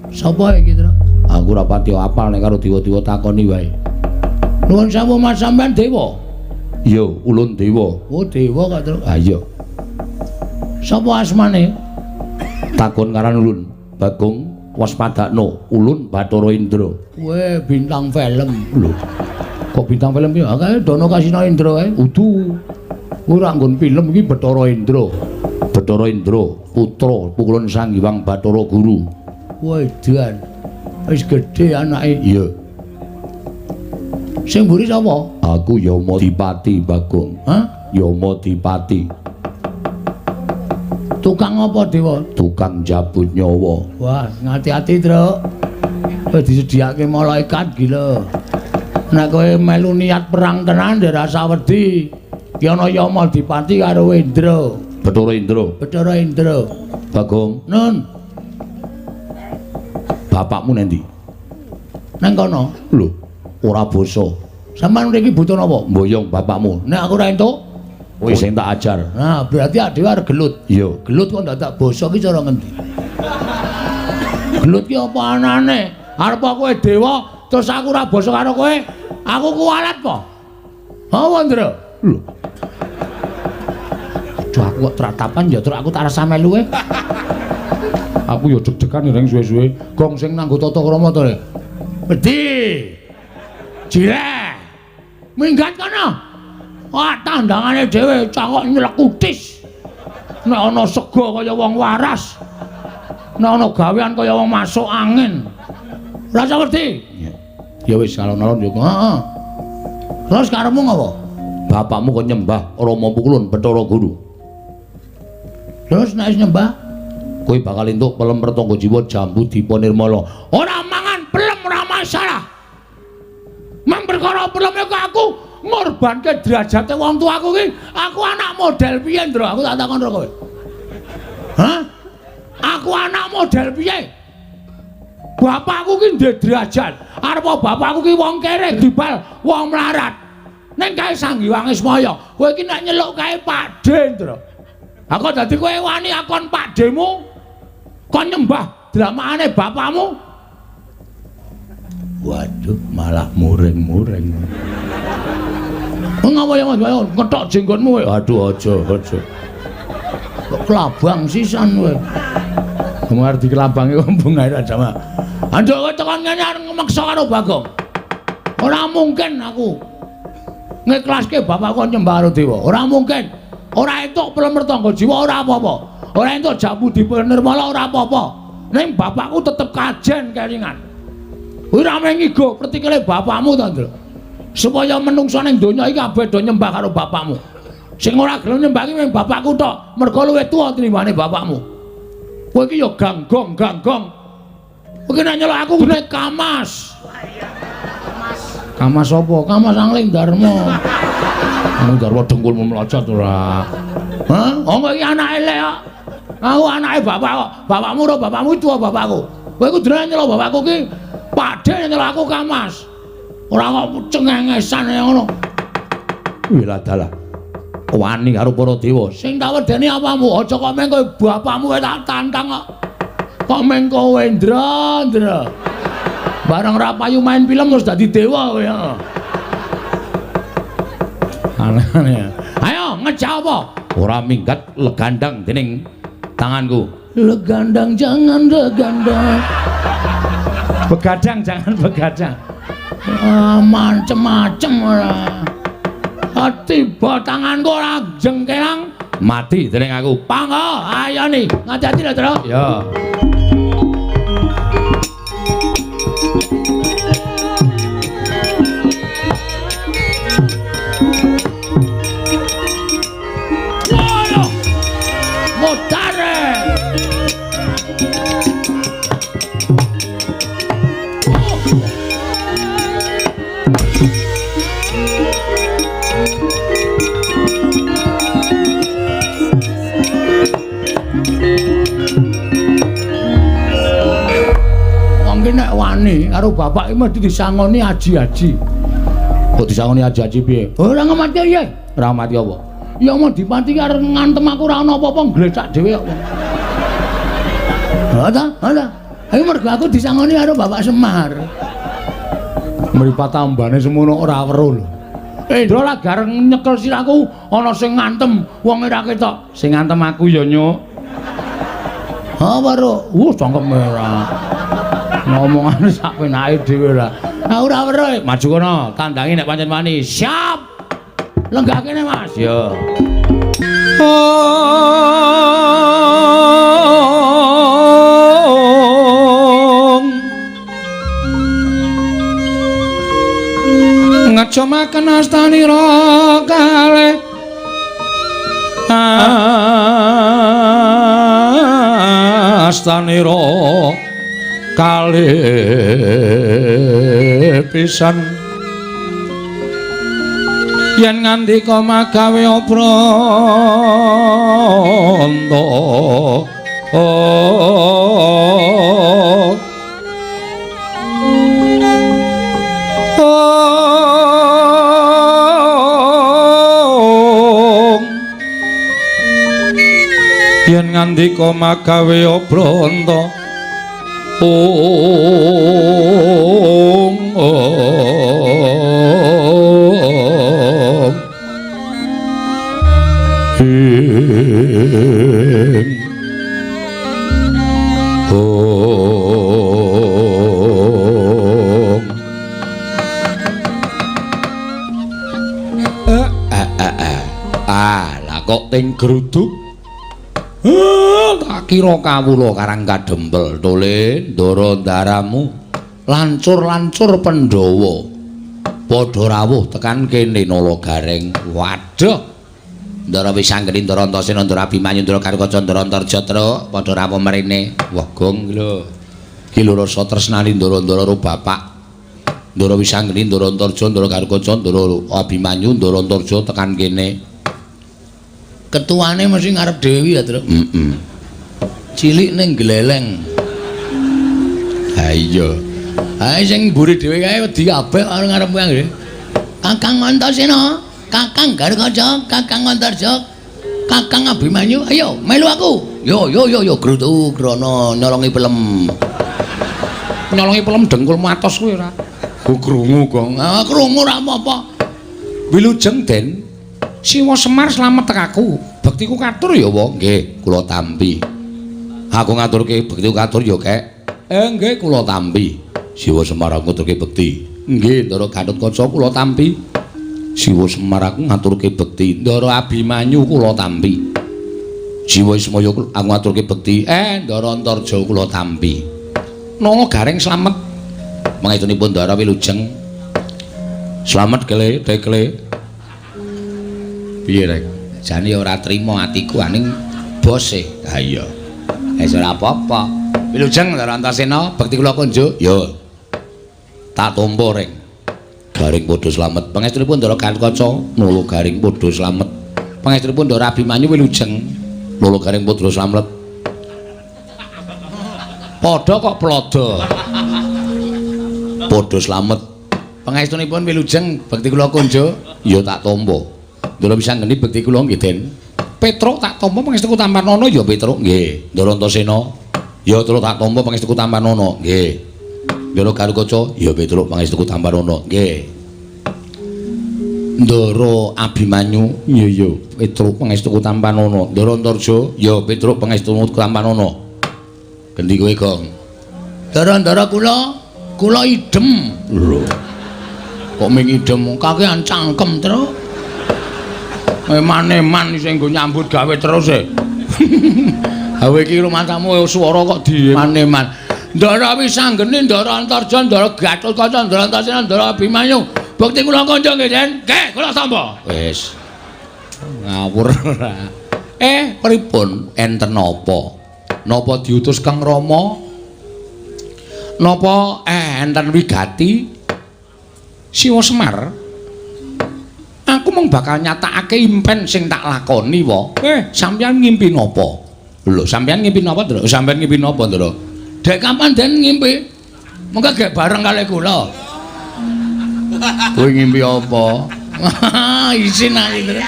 Speaker 2: sapa iki Tru? Aku ora pati apal nek karo dewa-dewa takoni wae. Nuwun sewu Mas sampean dewa? Iya, ulun dewa. Oh, dewa kok Tru. Ha iya. Sapa asmane? Takon karan ulun Bagong Waspadakno, ulun Bathara Indra. Kowe bintang film. Lho. Kok bintang film piye? Kae Dono Kasino Indra kae. Udu. Kuwi ora nggon film iki Bathara Indra. Bathara Indra, putra Pukulun Sang Hyang Bathara Guru. Wedan. Wis gedhe anake. Iya. Sing mburi sapa? Aku Yama Dipati, Bagong. Hah? Yama Dipati. Tukang apa, Dewa? Tukang jabut nyawa. Wah, ngati-ati, Truk. Kowe disediake malaikat gila. Nek kowe melu niat perang tenan ndak rasa wedi. Ki ana Yama Dipati karo Indra. Bathara Indra. Bathara Indra. Bagong. Nun. Bapakmu nendi? Nang kono. Lho, ora basa. Sampeyan mriki butuh napa? Mboyong bapakmu. Nek aku ora entuk, kowe sing tak ajar. Nah, berarti adewe arep gelut. Iya, gelut kok ndadak basa ki cara ngendi? Gelut ki apa anane? Arep kowe dewa terus aku ora basa karo kowe, aku kuwalat po. Apa, Ndra? Lho. Aduh, aku kok tratapan ya, Truk, aku tak rasa melu e. Aku ya deg-degan ring suwe-suwe. Gong sing nganggo tata krama to, Rek. Wedi. Jireh. Minggat kono. Wah, tandangane dhewe cakok nylekutis. Nek ana sega kaya wong waras. Nek ana gawean kaya wong masuk angin. Rasa wedi. Ya wis alon-alon yo. Heeh. Terus karepmu ngopo? Bapakmu kon nyembah Rama Pukulun Bathara Guru. Terus nek wis nyembah, kowe bakal entuk pelem pertangga jiwa jambu dipa nirmala. Ora mangan pelem ora masalah. Mang perkara pelem iku aku ngorbanke derajate wong tuaku ki, aku anak model piye, Ndra? Aku tak takon karo kowe. Hah? Aku anak model piye? Bapakku ki ndek derajat. Arep bapakku ki wong kere dibal wong melarat. Ning kae Sang Hyang Ismaya, kowe iki nek nyeluk kae Pakde, Ndra. Aku dadi kowe wani akon Pakdemu kon nyembah dramakane bapakmu. Waduh, malah muring-muring. Ngapa ya Mas? Ngetok jenggonmu kowe. Aduh, aja, aja. Kok kelabang sisan kowe. Arep dikelabangi kok bungae aja. Anduk kowe tekan ngene arep ngmeksa karo Bagong. Ora mungkin aku ngiklaske bapakku nyembah karo dewa. Ora mungkin. Ora entuk pelem pertangga jiwa ora apa-apa. Ora entuk jambu dipa nirmala ora apa-apa. Ning bapakku tetep kajen kelingan. Ora mung ngigo pertikele bapakmu to, Ndra. Supaya menungsa ning donya iki kabeh do nyembah karo bapakmu. Sing ora gelem nyembah iki mung bapakku tok, mergo luwih tuwa tinimbane bapakmu. Kowe iki ya ganggong, ganggong. Kowe iki nek nyelok aku gune kamas. Kamas apa? Kamas Angling Darma. Angling Darma dengkulmu mlocot ora. Hah? Oh kowe iki anake elek kok. Aku anake bapak kok. Bapakmu ora bapakmu tuwa bapakku. Kowe kudu nyelok bapakku ki padhe nyelok aku kamas. Ora kok cengengesan ngono. Wih dalah. Wani karo para dewa. Sing tak wedeni apamu? Aja kok meng kowe bapakmu kowe tak tantang kok. Kok meng kowe Ndra, Ndra. Bareng ra payu main film terus dadi dewa kowe. Aneh-aneh. Ayo ngejak apa?
Speaker 1: Ora minggat legandang dening tanganku.
Speaker 2: Legandang jangan legandang.
Speaker 1: Begadang jangan begadang.
Speaker 2: Ah, macem-macem ora. Tiba tanganku ora jengkelang
Speaker 1: mati dening aku.
Speaker 2: Panggo, ayo nih, ngati-ati lho, Tru.
Speaker 1: Ya.
Speaker 2: Waduh. Modare. Nek wani karo bapak iki mesti disangoni aji-aji.
Speaker 1: Kok disangoni aji-aji piye?
Speaker 2: Ora ngemati piye?
Speaker 1: Ora mati apa?
Speaker 2: Ya mau dipati arep ngantem aku ora ana apa-apa glecak dhewe kok. Ha ta? Ha ta? Ayo mergo aku disangoni karo Bapak Semar.
Speaker 1: Mripat tambane semono ora weruh lho.
Speaker 2: Indra lah gareng nyekel sirahku ana sing ngantem wong ora ketok.
Speaker 1: Sing ngantem aku ya nyuk.
Speaker 2: Ha weruh. Cangkem ora. Ngomongane sak penake dhewe ora. Ah ora weruh.
Speaker 1: Maju kono, tandangi nek pancen wani.
Speaker 2: Siap. Lenggah kene, Mas.
Speaker 1: Ya. Ngecomaken astanira kalih astanira kalih pisan yen ngandika magawe obranta yen ngandika magawe obranta ong ong ing ong. Ah, lah kok ting gruduk. Tak kira kawula karang kadempel tole ndara ndaramu lancur-lancur Pandhawa padha rawuh tekan kene Nala Gareng. Waduh, Ndara Wisanggeni, Ndara Antasena, Ndara Abimanyu, Ndara Garukaca, Ndara Antarja truk padha rawuh mrene. Wah gong lho iki lho rasa tresnani ndara-ndara karo bapak. Ndara Wisanggeni, Ndara Antarja, Ndara Garukaca, Ndara Abimanyu, Ndara Antarja tekan kene.
Speaker 2: Ketuane mesti ngarep dhewe ya, Truk.
Speaker 1: Heeh.
Speaker 2: Cilik ning gleleng.
Speaker 1: Ha iya.
Speaker 2: Ha sing mburi dhewe kae wedi kabeh karo ngarep kuwi. Kakang Antasena, Kakang Garukaca, Kakang Antarja, Kakang Abimanyu, ayo melu aku. Yo yo yo yo grutu krana nyolongi pelem.
Speaker 1: Nyolongi pelem dengkulmu atos kuwi ora. Ku krungu kok.
Speaker 2: Ah krungu ora apa-apa.
Speaker 1: Wilujeng Den. Siwa Semar slamet tekaku. Bektiku katur ya, wa. Nggih, kula tampi. Aku ngaturke bektiku katur ya, Kek. Nggih, kula tampi. Siwa Semar aku ngaturke bekti. Nggih, Ndara Gatotkaca kula tampi. Siwa Semar aku ngaturke bekti. Ndara Abimanyu kula tampi. Siwa Ismaya aku ngaturke bekti. Ndara Antarja kula tampi. Nala Gareng slamet. Pangestunipun Ndara wilujeng. Slamet kele tekle. Piye rek? Jane ora trima atiku aning bose. Ha iya. Wis ora apa-apa. Wilujeng Ndara Antasena, bekti kula kunjuk. Yo. Tak tampa reng. Garing padha slamet. Pangestunipun Ndara Gatotkaca, nula garing padha slamet. Pangestunipun Ndara Abimanyu wilujeng, nula garing padha slamet. Padha kok plodo. Padha slamet. Pangestunipun wilujeng, bekti kula kunjuk. Ya tak tampa. Ndara Wisanggeni bekti kula nggih, Den. Petruk tak tampa pangestuku Tampanana ya Petruk nggih. Ndara Antasena ya Truk tak tampa pangestuku Tampanana nggih. Ndara Garukaca ya Petruk pangestuku Tampanana nggih. Ndara Abimanyu iya ya Petruk pangestuku Tampanana. Ndara Antarja ya Petruk pangestuku Tampanana. Gendi kowe, Gong? Ndara-ndara kula, kula idem. Lho. Kok ming idem kakean cangkem, Truk. Eman-eman sing nggo nyambut gawe terus e. Hawe iki rumangsamu swara kok dieman-eman. Ndara Wisanggeni, Ndara Antarja, Ndara Gatotkaca, Ndara Antasena, Ndara Abimanyu. Bekti kula kanca nggih, Den. Nggih, kula tampa. Wis. Ngawur. Pripun? Enten napa? Napa diutus Kang Rama? Napa enten wigati? Siwa Semar. Aku mung bakal nyatakake impen sing tak lakoni wa. Sampeyan ngimpi napa? Lho, sampeyan ngimpi napa, Ndra? Sampeyan ngimpi napa, Ndra? Dek kapan den ngimpi? Mengko gek bareng kalih kula. Kowe ngimpi apa? Isin aku, Ndra.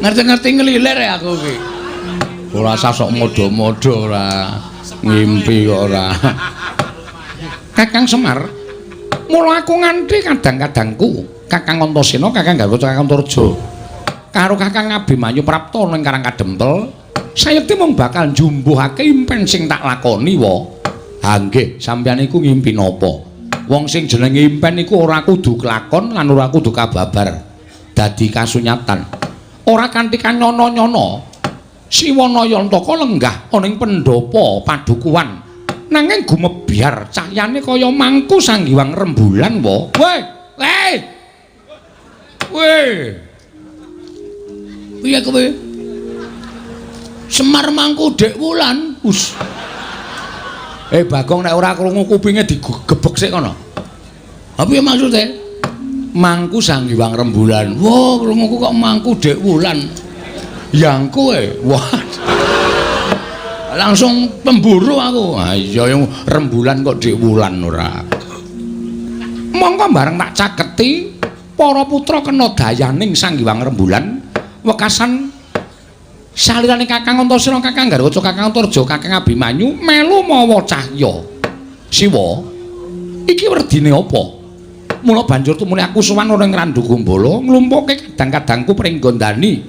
Speaker 1: Ngerti-ngerti ngelilir ya aku iki. Ora usah sok modho-modho ora. Ngimpi kok ora. Kakang Semar, mula aku nganti kadang-kadangku Kakang Antasena, Kakang Garuda, Kakang Antarja karo Kakang Abimanyu Prapta ning Karang Kadempel, sayekti mung bakal njumbuhake impen sing tak lakoni wa. Ha nggih, sampeyan iku ngimpi napa? Wong sing jenenge impen iku ora kudu kelakon lan ora kudu kababar dadi kasunyatan. Ora kanthi kanyono-nyono Siwa Nayantaka lenggah ana ing pendhapa padukuhan. Nanging gumebyar cahyane kaya mangku sanggiwang rembulan wa. Weh, weh. Weh. Piye kowe? Semar mangku Dek Wulan. Us. Bagong nek ora krungu kupinge digebek sik kono. Ha piye maksude? Mangku sanggiwang rembulan. Wah, krunguku kok mangku Dek Wulan. Yang kowe. Wah. Langsung pemburu aku. Ha iya yang rembulan kok Dek Wulan ora. Mongko bareng tak caketi para putra kena dayaning Sang Hyang Rembulan wekasan salirane Kakang Antasena, Kakang Garwaca, Kakang Antarja, Kakang Abimanyu melu mawa cahya. Siwa, iki werdine apa? Mula banjur tumune aku sowan ana ing Randu Gumbala nglumpukke kadang-kadangku pringgondani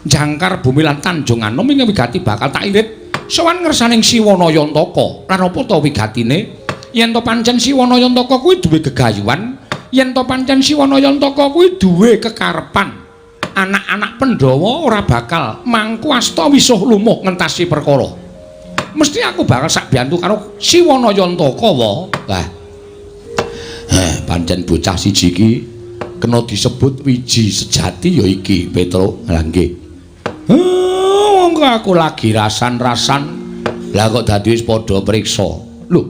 Speaker 1: jangkar bumi lan Tanjung Anom ing wigati bakal tak irit sowan ngersaning Siwa Nayantaka. Lan apa ta wigatine? Yen to pancen Siwa Nayantaka kuwi duwe gegayuhan, yen to pancen Siwa Nayantaka kuwi duwe kekarepan, anak-anak Pandhawa ora bakal mangku asta wisuh lumuh ngentasi perkara. Mesti aku bakal sak biyantu karo Siwa Nayantaka wa. Lah. Pancen bocah siji iki kena disebut wiji sejati ya iki, Petruk. Lah nggih. Wong aku lagi rasan-rasan. Lah kok dadi wis padha priksa. Lho.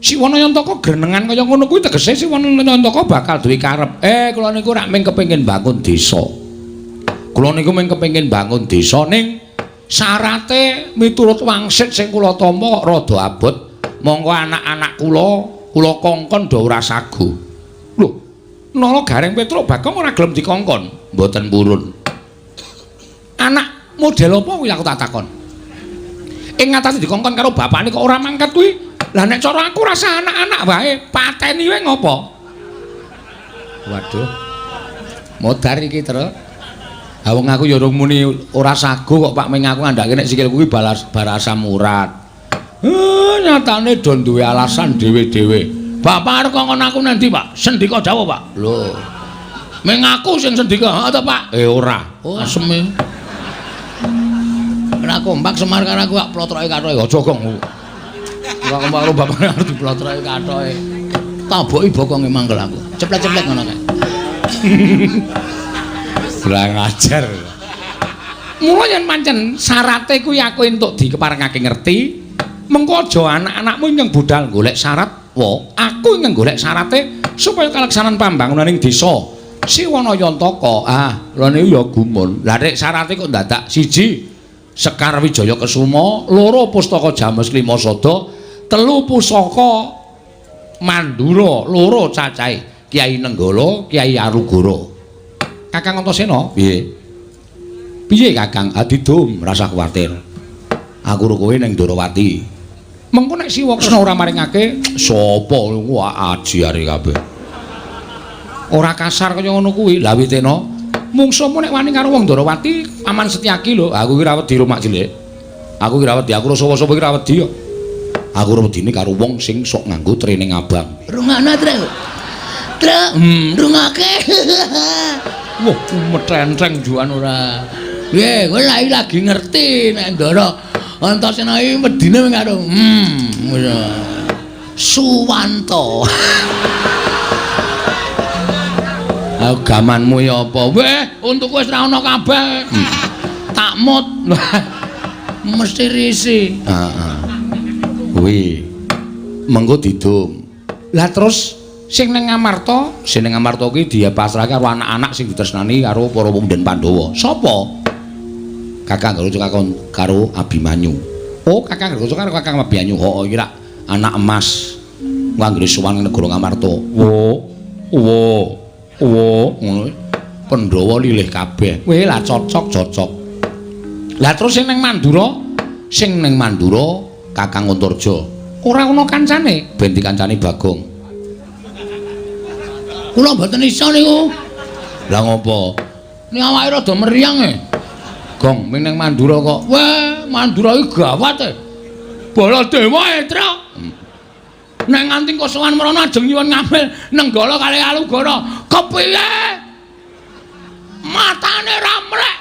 Speaker 1: Siwa Nayantaka grenengan kaya ngono kuwi tegese Siwa Nayantaka bakal duwe karep. Kula niku rak mung kepengin bangun desa. Kula niku mung kepengin bangun desa ning syarate miturut wangsit sing kula tampa kok rada abot. Monggo anak-anak kula kula kongkon do ora sago. Lho, Nala Gareng Petruk Bagong ora gelem dikongkon. Mboten purun. Anak model apa kuwi aku tak takon. Ing ngatasi dikongkon karo bapakne kok ora mangkat kuwi. Lah nek cara aku rasa anak-anak wae pateni wae ngopo? Waduh. Modar iki, Truk. Ha wong aku ya urung muni ora sago kok Pak, ming aku ngandhake nek sikilku kuwi balas barasam urat. Nyatane do duwe alasan dhewe-dhewe. Bapak arep kongkon aku nang ndi, Pak? Sendika dawuh, Pak. Lho. Ming aku sing sendika, ha ta, Pak? Ora. Oh, aseme. Ora kompak Semar karo aku kok plotroke karo aja gong. Karo bapakne arep diplotroke kathoke. Taboki bokonge mangkel aku. Ceplek-ceplek ngono kae. Kurang ajar. Mula yen pancen syarate kuwi aku entuk dikeparengake ngerti, mengko aja anak-anakmu ingkang budal golek syarat, wa aku ingkang golek syarate supaya kalaksanan pambangunan ing desa Siwana Yantaka. Ah, lha niku ya gumun. Lah nek syarate kok dadak siji Sekar Wijaya Kesuma, loro Pustaka James Lima Sada, telu Pusaka Mandura, loro cacahe Kyai Nenggala, Kyai Arugara. Kakang Antasena, piye? Piye Kakang? Adidum, rasa kuwatir. Aku ro kowe ning Ndorowati. Mengko nek Siwaksana ora maringake, sapa wah ajiare kabeh. Ora kasar kaya ngono kuwi. Lah witena, mungsuhmu nek wani karo wong Ndorowati, Paman Setyaki lho. Aku iki ora wedi ro Mak Cilik. Aku iki ora wedi, aku rasa sapa iki ora wedi kok. Aku ora wedine karo wong sing sok nganggo training abang.
Speaker 2: Rungokno, Truk. Truk, rungokake.
Speaker 1: Wah, metenteng juan ora.
Speaker 2: Piye, kowe lagi ngerti nek Ndara Antasena iki wedine karo Suwanto.
Speaker 1: Gamanmu ya apa? Weh, untukku wis ra ono kabeh. Takmut.
Speaker 2: Mesti risi.
Speaker 1: Heeh. Kuwi mengko didum. Lah terus sing ning Ngamarta, sing ning Ngamarta kuwi dipasrahke karo anak-anak sing ditresnani karo para pemuda Pandhawa. Sapa? Kakang Garuda karo Abimanyu. Oh, Kakang Garuda karo Kakang Abimanyu. Heeh, iki rak anak emas. Anggere sowan ning negara Ngamarta. Wo, wo, wo, ngono. Pandhawa lilih kabeh. Weh, lah cocok, cocok. Lah terus sing ning Mandura, sing ning Mandura Kakang Antarja. Ora ana kancane, ben dikancani Bagong.
Speaker 2: Kula mboten iso niku.
Speaker 1: Lah ngopo?
Speaker 2: Ning awake rada meriang e.
Speaker 1: Gong, ming ning Mandura kok.
Speaker 2: Weh, Mandura iki gawat e. Baladewa e, Truk. Nek nganti kosowan mrono ajeng nyuwun ngambil Nenggala kali Alugara. Kepiye? Matane ra mrek.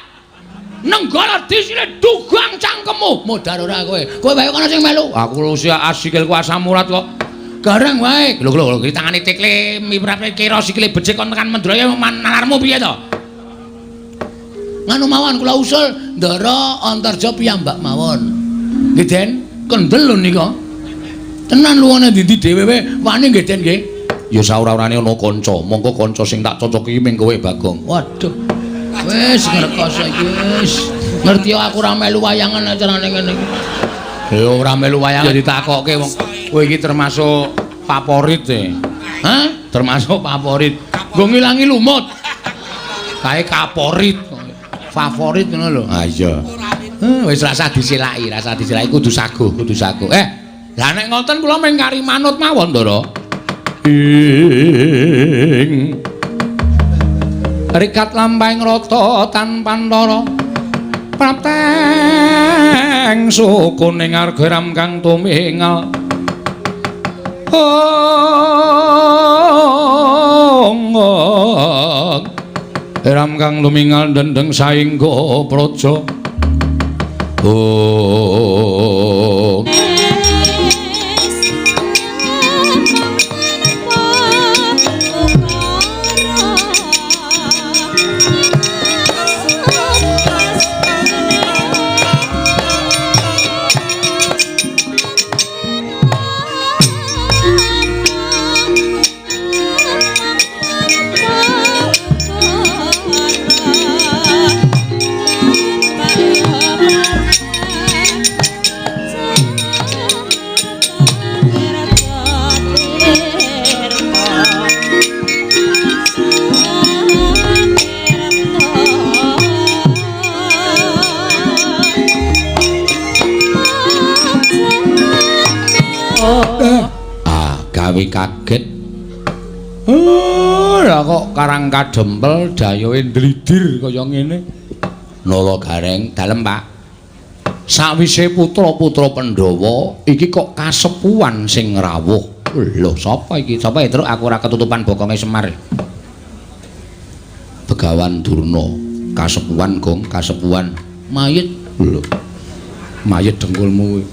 Speaker 2: Nenggala disine dugang cangkemmu. Modar ora kowe. Kowe wae kono sing melu.
Speaker 1: Aku usia asikilku asam urat kok.
Speaker 2: Gareng wae.
Speaker 1: Lho lho lho, tangane tekle miprate kira sikile becik kon tekan Mendraya nalarmu piye to?
Speaker 2: Nganu mawon kula usul Ndara Antarja piyambak mawon.
Speaker 1: Nggih, Den. Kendel lho nika.
Speaker 2: Tenan luwane ndi dhewe wae wani nggih, Den nggih.
Speaker 1: Ya saora-orane ana kanca, mongko kanca sing tak cocoki ming kowe Bagong.
Speaker 2: Waduh. Wis ngrekoso iki wis. Ngerti aku ora melu wayangan acarane ngene iki.
Speaker 1: Ya ora melu wayangan ya ditakokke wong. Kowe iki termasuk favorit e.
Speaker 2: Hah?
Speaker 1: Termasuk favorit.
Speaker 2: Nggo ngilangi lumut.
Speaker 1: Kae kaporit.
Speaker 2: Favorit ngono lho.
Speaker 1: Ah iya. Wis rasa disilaki, rasa disilaki kudu saguh, kudu saguh. Lah nek ngoten kula mung kari manut mawon, Ndara. Ing rikat lampahing rata tanpa prapteng sukuning arga ram kang tumingal. Ong ram kang lumingal dendeng saingga praja. Oh. Gawe kaget. Lah kok karang kadempel dayohe ndlidir kaya ngene. Nala Gareng, dalem Pak. Sawise putra-putra Pandhawa iki kok kasepuhan sing rawuh. Lho, sapa iki? Sapa ya, Truk? Aku ora ketutupan bokonge Semar. Begawan Durna, kasepuhan Gong, kasepuhan.
Speaker 2: Mayit.
Speaker 1: Lho. Mayit dengkulmu kuwi.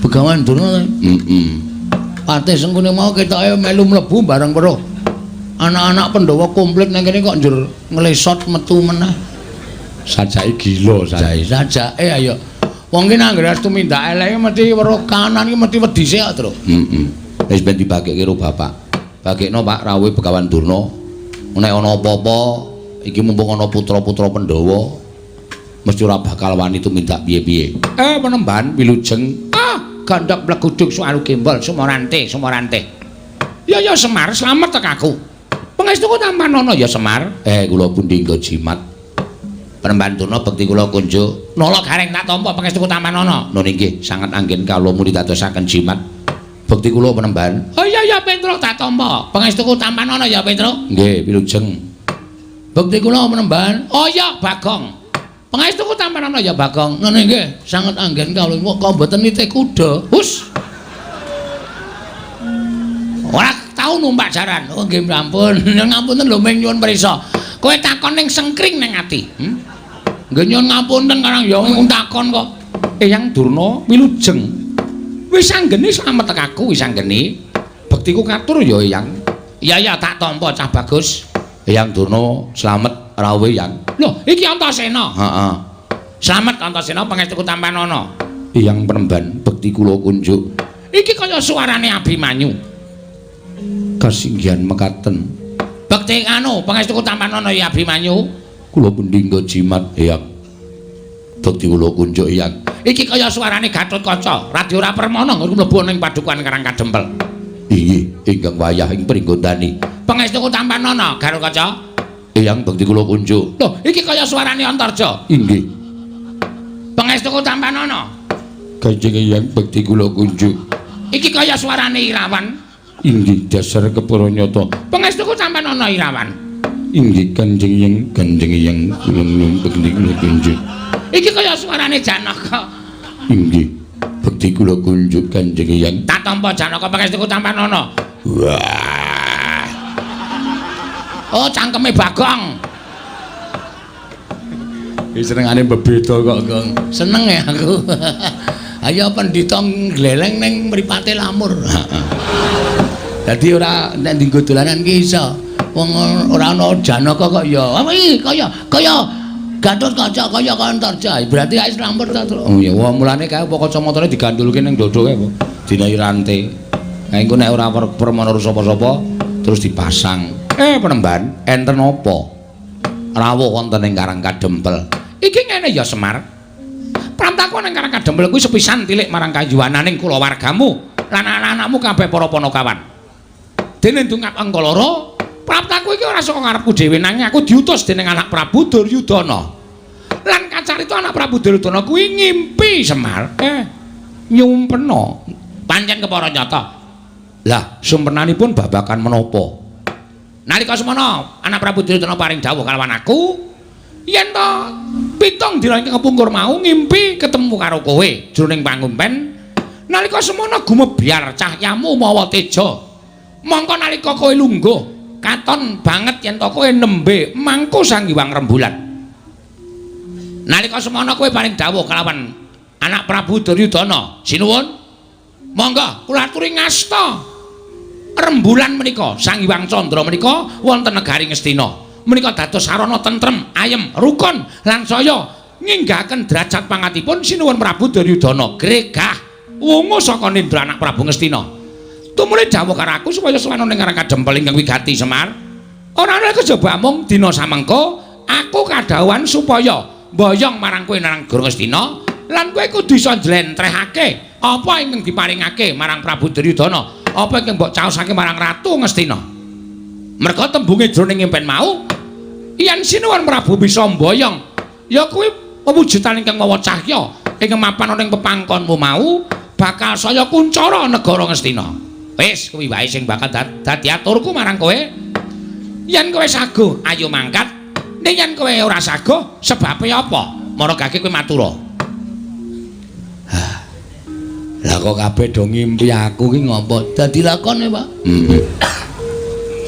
Speaker 2: Begawan Durna. Heeh. Patih Sengkuni mau ketoke melu mlebu bareng weruh. Anak-anak Pandhawa komplit nang kene kok njur nglesot metu meneh.
Speaker 1: Sajake gila
Speaker 2: sajake. Sajake ayo. Wong ki nang anggere tumindak eleke mesti weruh kanan ki mesti wedi sik kok, Truk.
Speaker 1: Heeh. Wis ben dibagekke karo bapak. Bagekno Pak rawuhe Begawan Durna. Nek ana apa-apa iki mumpung ana putra-putra Pandhawa mesti ora bakal wani tumindak piye-piye. Penemban wilujeng.
Speaker 2: Ah, gandhok pleguduk suaru gembol sumorante, sumorante. Ya ya Semar, slamet tek aku. Pangestuku tampanana ya Semar.
Speaker 1: Kula pundi nggo jimat. Penemban Durna bekti kula kunjuk.
Speaker 2: Nala gareng tak tampa pangestuku tampanana.
Speaker 1: Nun inggih, sanget anggen kawula muni dadosaken jimat. Bekti kula penemban.
Speaker 2: Oh iya ya Petruk tak tampa. Pangestuku tampanana ya Petruk.
Speaker 1: Nggih, wilujeng.
Speaker 2: Bekti kula penemban. Oh iya Bagong. Pangestuku tampanana ya Bagong. Nun inggih, sanget anggen kawula kok mboten nitih kuda. Hus. Ora tau numpak jaran. Oh nggih ampun. Ngapunten lho ming nyuwun prisa. Kowe takon ning sengkring ning ati. Nggih nyuwun ngapunten karang ya wong takon kok.
Speaker 1: Eyang Durna wilujeng. Wis anggene slamet tek aku wis anggene. Bektiku katur ya Eyang.
Speaker 2: Iya ya tak tampa cah bagus.
Speaker 1: Eyang Durna slamet rawuh Eyang.
Speaker 2: Lho iki Antasena.
Speaker 1: Heeh.
Speaker 2: Slamet Antasena pangestuku tampanana.
Speaker 1: Eyang penemban bekti kula kunjuk.
Speaker 2: Iki kaya suarane Abimanyu.
Speaker 1: Kasinggihan mekaten.
Speaker 2: Bekti anu pangestuku tampanana ya Abimanyu.
Speaker 1: Kula pundi nggo jimat Eyang. Bekti kula kunjuk Eyang.
Speaker 2: Iki kaya suarane Gatotkaca, Radya ora permana nggon mlebu ning padukuhan Karang Kadempel.
Speaker 1: Inggih, ingkang wayah ing pringgondani.
Speaker 2: Pangestuku tampanana Gatotkaca.
Speaker 1: Eyang bekti kula kunjuk.
Speaker 2: Lho, iki kaya suarane Antarja.
Speaker 1: Inggih.
Speaker 2: Pangestuku tampanana.
Speaker 1: Kanjeng Eyang bekti kula kunjuk.
Speaker 2: Iki kaya suarane Irawan.
Speaker 1: Inggih, dasar kepara nyata.
Speaker 2: Pangestuku tampanana Irawan.
Speaker 1: Inggih, Kanjeng Eyang, Kanjeng Eyang kula nyuwun bekti kula kunjuk.
Speaker 2: Iki kaya suarane Janaka.
Speaker 1: Inggih, bekti kula kunjuk Kanjeng Eyang.
Speaker 2: Tak tampa Janaka pangestuku tampanana.
Speaker 1: Wah.
Speaker 2: Oh, cangkeme Bagong.
Speaker 1: Iki senengane bebeda kok, Gong.
Speaker 2: Seneng ya aku. Ayo pendhita ngleleng ning mripate lamur.
Speaker 1: Heeh.
Speaker 2: Dadi ora nek dienggo dolanan ki iso. Wong ora ana Janaka kok ya. Apa iki kaya kaya Gatotkaca kaya Antarja. Berarti wis lamur ta, Truk.
Speaker 1: Oh ya, wah mulane kae apa kacamatane digandulke ning dada kae apa? Dinahi rante. Nah engko nek ora permana sapa-sapa terus dipasang. Penemban, enten apa? Rawuh wonten ing Karang Kadempel.
Speaker 2: Iki ngene ya Semar. Prantaku ning Karang Kadempel kuwi sepisan tilik marang kayuwananing kulawargamu lan anak-anakmu kabeh para panakawan. Dene ndungap angka loro, praptaku iki ora saka ngarepku dhewe nanging aku diutus dening anak Prabu Duryudana. Lan kacarita anak Prabu Duryudana kuwi ngimpi Semar. Nyumpena. Pancen kepara nyata.
Speaker 1: Lah, sumpenanipun babagan menapa?
Speaker 2: Nalika semana anak Prabu Duryudana paring dawuh kalawan aku, yen to pitung dina ingkang kepungkur mau ngimpi ketemu karo kowe jroning pangumpen. Nalika semana gumebyar cahyamu mawa teja. Mongko nalika kowe lungguh katon banget yen to kowe nembe mangku Sang Hyang Rembulan. Nalika semana kowe paring dawuh kalawan anak Prabu Duryudana, sinuwun. Monggo kula aturi ngasta rembulan menika Sang Hyang Candra menika wonten negari Ngastina. Menika dados sarana tentrem, ayem, rukun lan saya nginggahaken derajat pangatipun sinuwun Prabu Duryudana. Gregah wungu saka nindra anak Prabu Ngastina. Tumuli dawuh karo aku supaya sowan ning Karang Kadempel ingkang wigati Semar. Ora ana kejaba mung dina samengko aku kadhawuhan supaya mboyong marang kowe nang negara Ngastina lan kowe kudu iso njlentrehake apa ingkang diparingake marang Prabu Duryudana, apa ingkang mbok caosake marang Ratu Ngastina. Merga tembunge jroning impen mau yen sinuwun Prabu bisa mboyong ya kuwi pewujudan ingkang mawa cahya ingkang mapan ana ing pepangkonmu mau bakal saya kuncara negara Ngastina. Wis kuwi wae sing bakal dadi aturku marang kowe. Yen kowe saguh ayo mangkat, ning yen kowe ora saguh sebabe apa? Maragake kowe matura.
Speaker 1: Lah kok kabeh do ngimpi aku ki ngopo?
Speaker 2: Dadi lakone, Pak.
Speaker 1: Heeh.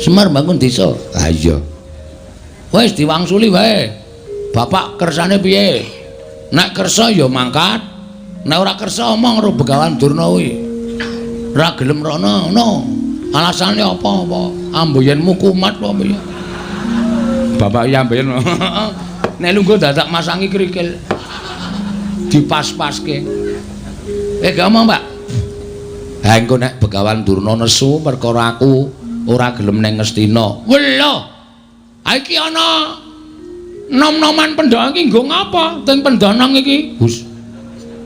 Speaker 2: Semar bangun desa.
Speaker 1: Ha iya.
Speaker 2: Wis diwangsuli wae. Bapak kersane piye? Nek kersa ya mangkat. Nek ora kersa omong karo Begawan Durna kuwi. Ora gelem rono ngono. Alasane apa-apa? Amboyenmu kumat apa piye? Bapak iya amboyen. Nek lungguh dadak masangi krikil. Dipas-paske. Gak omong, Pak. Ha engko nek Begawan Durna nesu perkara aku ora gelem ning Ngastina. Welo. Ha iki ana nom-noman Pandhawa iki nggo ngapa? Teng Pendanang iki. Gus.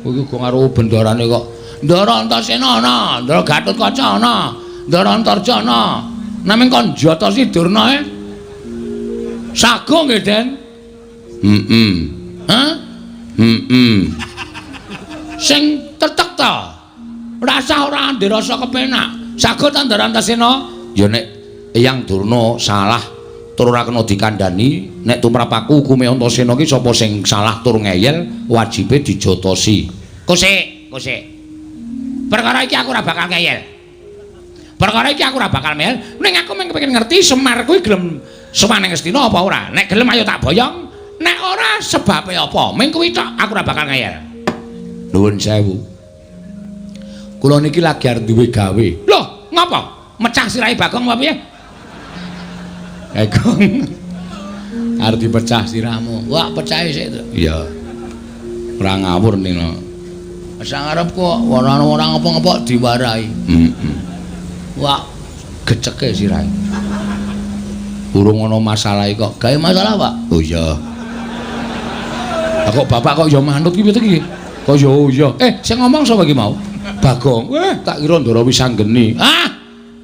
Speaker 2: Kowe iki go karo bendarane kok. Ndara Antasena ana, Ndara Gatotkaca ana, Ndara Antarja ana. Naming kon jotosi Durna e. Sago nggih, Den. Heeh. Hah? Heeh. Sing tetek ta? Rasah ora ndek rasa kepenak. Sago ta Ndara Antasena? Ya nek Eyang Durna salah tur ora kena dikandhani, nek tumrap aku hukume Antasena ki sapa sing salah tur ngeyel wajibe dijotosi. Kosek, kosek. Perkara iki aku ora bakal ngeyel. Perkara iki aku ora bakal ngeyel, ning aku mung kepengin ngerti Semar kuwi gelem sowan ning Ngastina apa ora. Nek gelem ayo tak boyong, nek ora sebabe apa? Ming kuwi tok aku ora bakal ngeyel. Nuwun sewu. Kula niki lagi arep duwe gawe. Loh, ngapa? Mecah sirahe Bagong apa piye? Bagong. Arep dipecah sirahmu. Wah, pecahe sik to. Iya. Ora ngawur nino. Sang arep kok ora ora ngapa-ngapa diwarahi. Heeh. Wah, geceke sirahe. Urung ana masalah kok. Gawe masalah, Pak? Oh iya. Lah kok bapak kok ya manut ki piye iki? Kok ya oh iya. Sing ngomong sapa iki mau? Bagong. Tak kira Ndara Wisanggeni. Ah,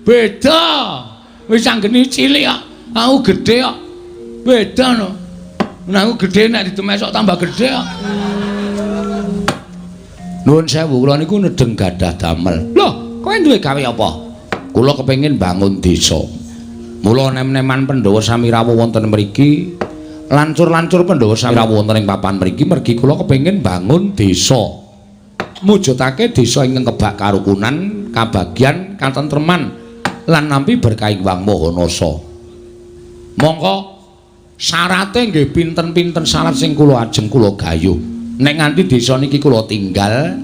Speaker 2: beda. Wisanggeni cilik kok. Aku gedhe kok. Beda no. Nek aku gedhe nek didemesok tambah gedhe kok. Nuwun sewu, kula niku nedeng gadah damel. Loh, kowe duwe gawe apa? Kula kepengin bangun desa. Mula nem-neman Pandhawa sami rawuh wonten mriki, lancur-lancur Pandhawa sami rawuh wonten ing papan mriki mergi kula kepengin bangun desa. Mujudake desa ingkang kebak karukunan, kabagyan, katentreman lan nampi berkah Hyang Maha Nasa. Mongko syarate nggih pinten-pinten syarat sing kula ajeng kula gayuh. Nek nganti desa niki kula tinggal,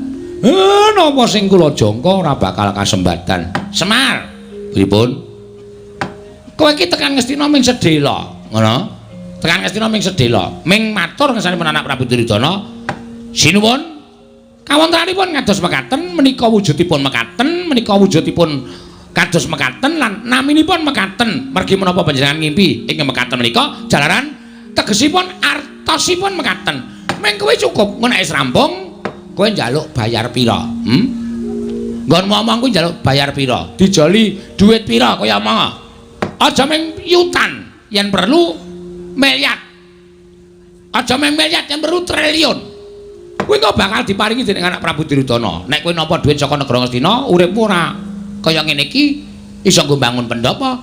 Speaker 2: napa sing kula jangka ora bakal kasembadan. Semar, pripun? Kowe iki tekan Ngastina ming sedhela, ngono? Tekan Ngastina ming sedhela, ming matur ngersanipun anak Prabu Duryudana. Sinuwun. Kawontenanipun kados mekaten, menika wujudipun mekaten, menika wujudipun kados mekaten lan naminipun mekaten. Mergi menapa panjenengan ngimpi ing mekaten menika jalaran tegesipun artosipun mekaten. Ming kowe cukup, engko nek wis rampung kowe njaluk bayar pira? Nggon ngomong kuwi njaluk bayar pira? Dijoli dhuwit pira kaya omong. Aja ming yutan, yen perlu miliar. Aja ming miliar, yen perlu triliun. Kuwi kok bakal diparingi dening anak Prabu Duryudana. Nek kowe nampa dhuwit saka negara Ngastina, uripmu ora kaya ngene iki, iso nggo bangun pendhapa,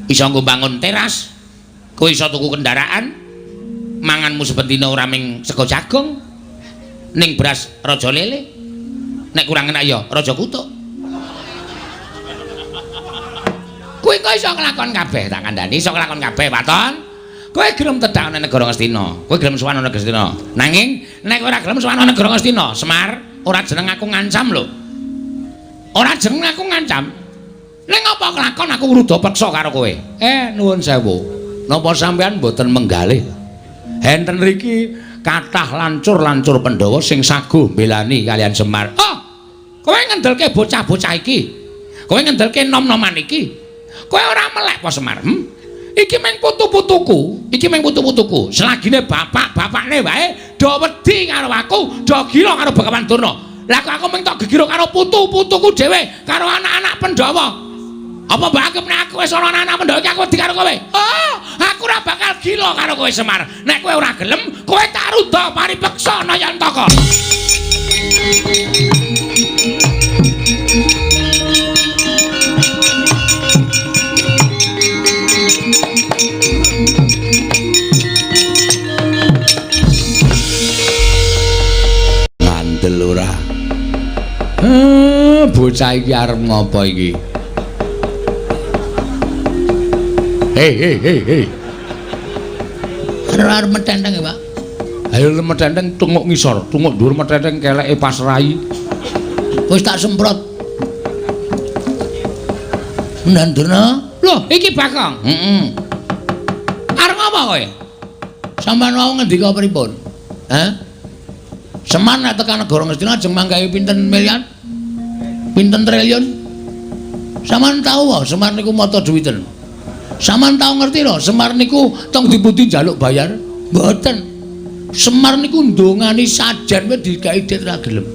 Speaker 2: iso nggo bangun teras, kowe iso tuku kendaraan, manganmu saben dina ora ming sego jagung, ning beras raja lele, nek kurang enak ya raja kutuk. Kowe kok iso nglakon kabeh, tak kandhani iso nglakon kabeh, waton. Kowe gelem tedhak nang negara Ngastina, kowe gelem sowan nang negara Ngastina. Nanging nek kowe ora gelem sowan nang negara Ngastina, Semar, ora jeneng aku ngancam lho. Ora jeneng aku ngancam. Ning apa kelakon aku ngruda peksa karo kowe? Nuwun sewu. Napa sampean mboten menggalih? Enten riki kathah lancur-lancur Pandhawa sing saguh mbelani kalian Semar. Oh, kowe ngendelke bocah-bocah iki. Kowe ngendelke nom-noman iki. Kowe ora melek apa Semar? Iki mung putu-putuku, iki mung putu-putuku. Selagine bapak-bapakne wae do wedi karo aku, do gila karo Begawan Durna. Lah kok aku mung tok gegira karo putu-putuku dhewe, karo anak-anak Pandhawa. Apa mbok anggap nek aku wis ana anak-anak Pandhawa iki aku wedi karo kowe? Oh, aku ora bakal gila karo kowe Semar. Nek kowe ora gelem, kowe tak ruda paripeksa Nayantaka. Ngandel ora? Bocah iki arep ngopo iki? Hei hei hei hei. Arep metenteng ya, Pak.
Speaker 1: Ayo metenteng tunguk ngisor, tunguk dhuwur metenteng keleke pas rai.
Speaker 2: Wis tak semprot. Ndan Durna?
Speaker 1: Loh, iki Bagong.
Speaker 2: Heeh.
Speaker 1: Arep ngapa kowe?
Speaker 2: Sampeyan wau ngendika pripun? Hah? Semar nek tekan negara Ngastina ajeng manggahi pinten miliar? Pinten triliun? Sampeyan tau wae Semar niku mata duwiten. Sampeyan tau ngerti lho, Semar niku teng dipundi njaluk bayar? Mboten. Semar niku ndongani sajen wae digawe dit ra gelem.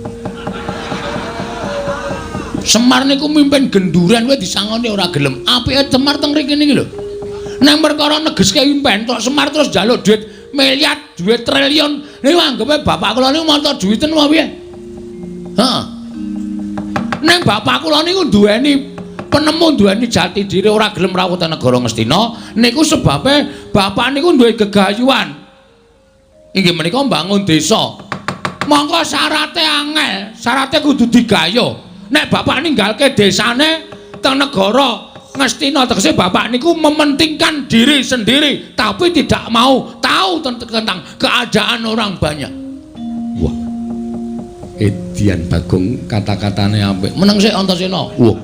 Speaker 2: Semar niku mimpin genduren wae disangoni ora gelem. Apike Semar teng mriki niki lho. Nang perkara negeske impen tok Semar terus njaluk duit miliar, duit triliun. Niku anggepe bapak kula niku mata duwiten apa piye? Heeh. Nang bapak kula niku duweni penemu, duweni jati diri ora gelem rawuh teng negara Ngastina niku sebabe bapak niku duwe gegayuhan. Inggih menika mbangun desa. Mongko syarate angel, syarate kudu digayuh. Nek bapak ninggalke desane teng negara Ngastina tegese bapak niku mementingkan diri sendiri tapi tidak mau tahu tentang keadaan orang banyak.
Speaker 1: Wah. Edian Bagong kata-katane apik.
Speaker 2: Meneng sik Antasena.
Speaker 1: Wah.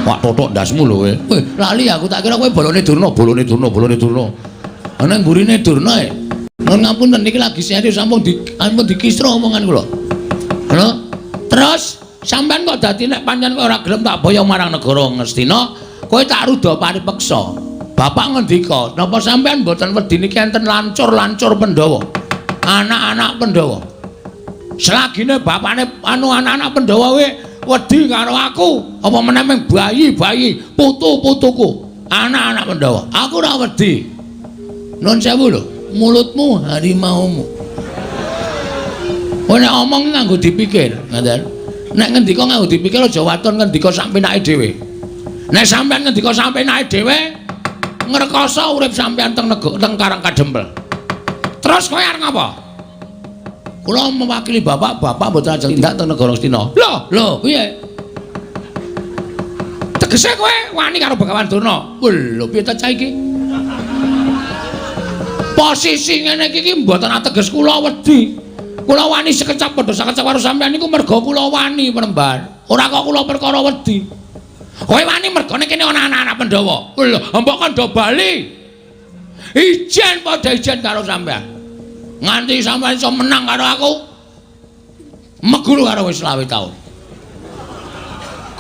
Speaker 1: Wak totok ndasmu lho kowe.
Speaker 2: Weh, lali aku tak kira kowe bolone Durna,
Speaker 1: bolone Durna, bolone Durna.
Speaker 2: Ana mburine Durna e. Nuwun ngapunten niki lagi serius sampun dikisra omongan kula. Lho, terus sampean kok dadi nek pancen kowe ora gelem tak boyong marang negara Ngastina, kowe tak ruda paripeksa. Bapak ngendika, napa sampean mboten wedi niki enten lancur-lancur Pandhawa? Anak-anak Pandhawa. Selagine bapakne anu anak-anak Pandhawa kowe wedi karo aku, apa meneh mung bayi-bayi, putu-putuku, anak-anak Pandhawa. Aku ora wedi. Nuwun sewu lho, mulutmu harimaumu. Kowe nek omong nganggo dipikir, ngoten. Nek ngendika nganggo dipikir aja waton ngendika sak penake dhewe. Nek sampean ngendika sak penake dhewe, ngrekoso urip sampean teng teng Karang Kadempel.
Speaker 1: Terus kowe arep ngapa?
Speaker 2: Kula mewakili bapak, bapak mboten ajeng tindak teng negara Ngastina.
Speaker 1: Lho,
Speaker 2: lho, piye?
Speaker 1: Tegese kowe wani karo Begawan Durna.
Speaker 2: Lho, piye ta cah iki? Posisi ngene iki mboten ateges kula wedi. Kula wani sekecap padha sakecap karo sampean niku merga kula wani Premban. Ora kok kula perkara wedi.
Speaker 1: Kowe wani mergane kene ana anak-anak Pandhawa. Lho, mbok kandha bali. Ijen padha ijen karo sampean.
Speaker 2: Nganti sampean iso menang karo aku. Meguru karo wis 25 taun.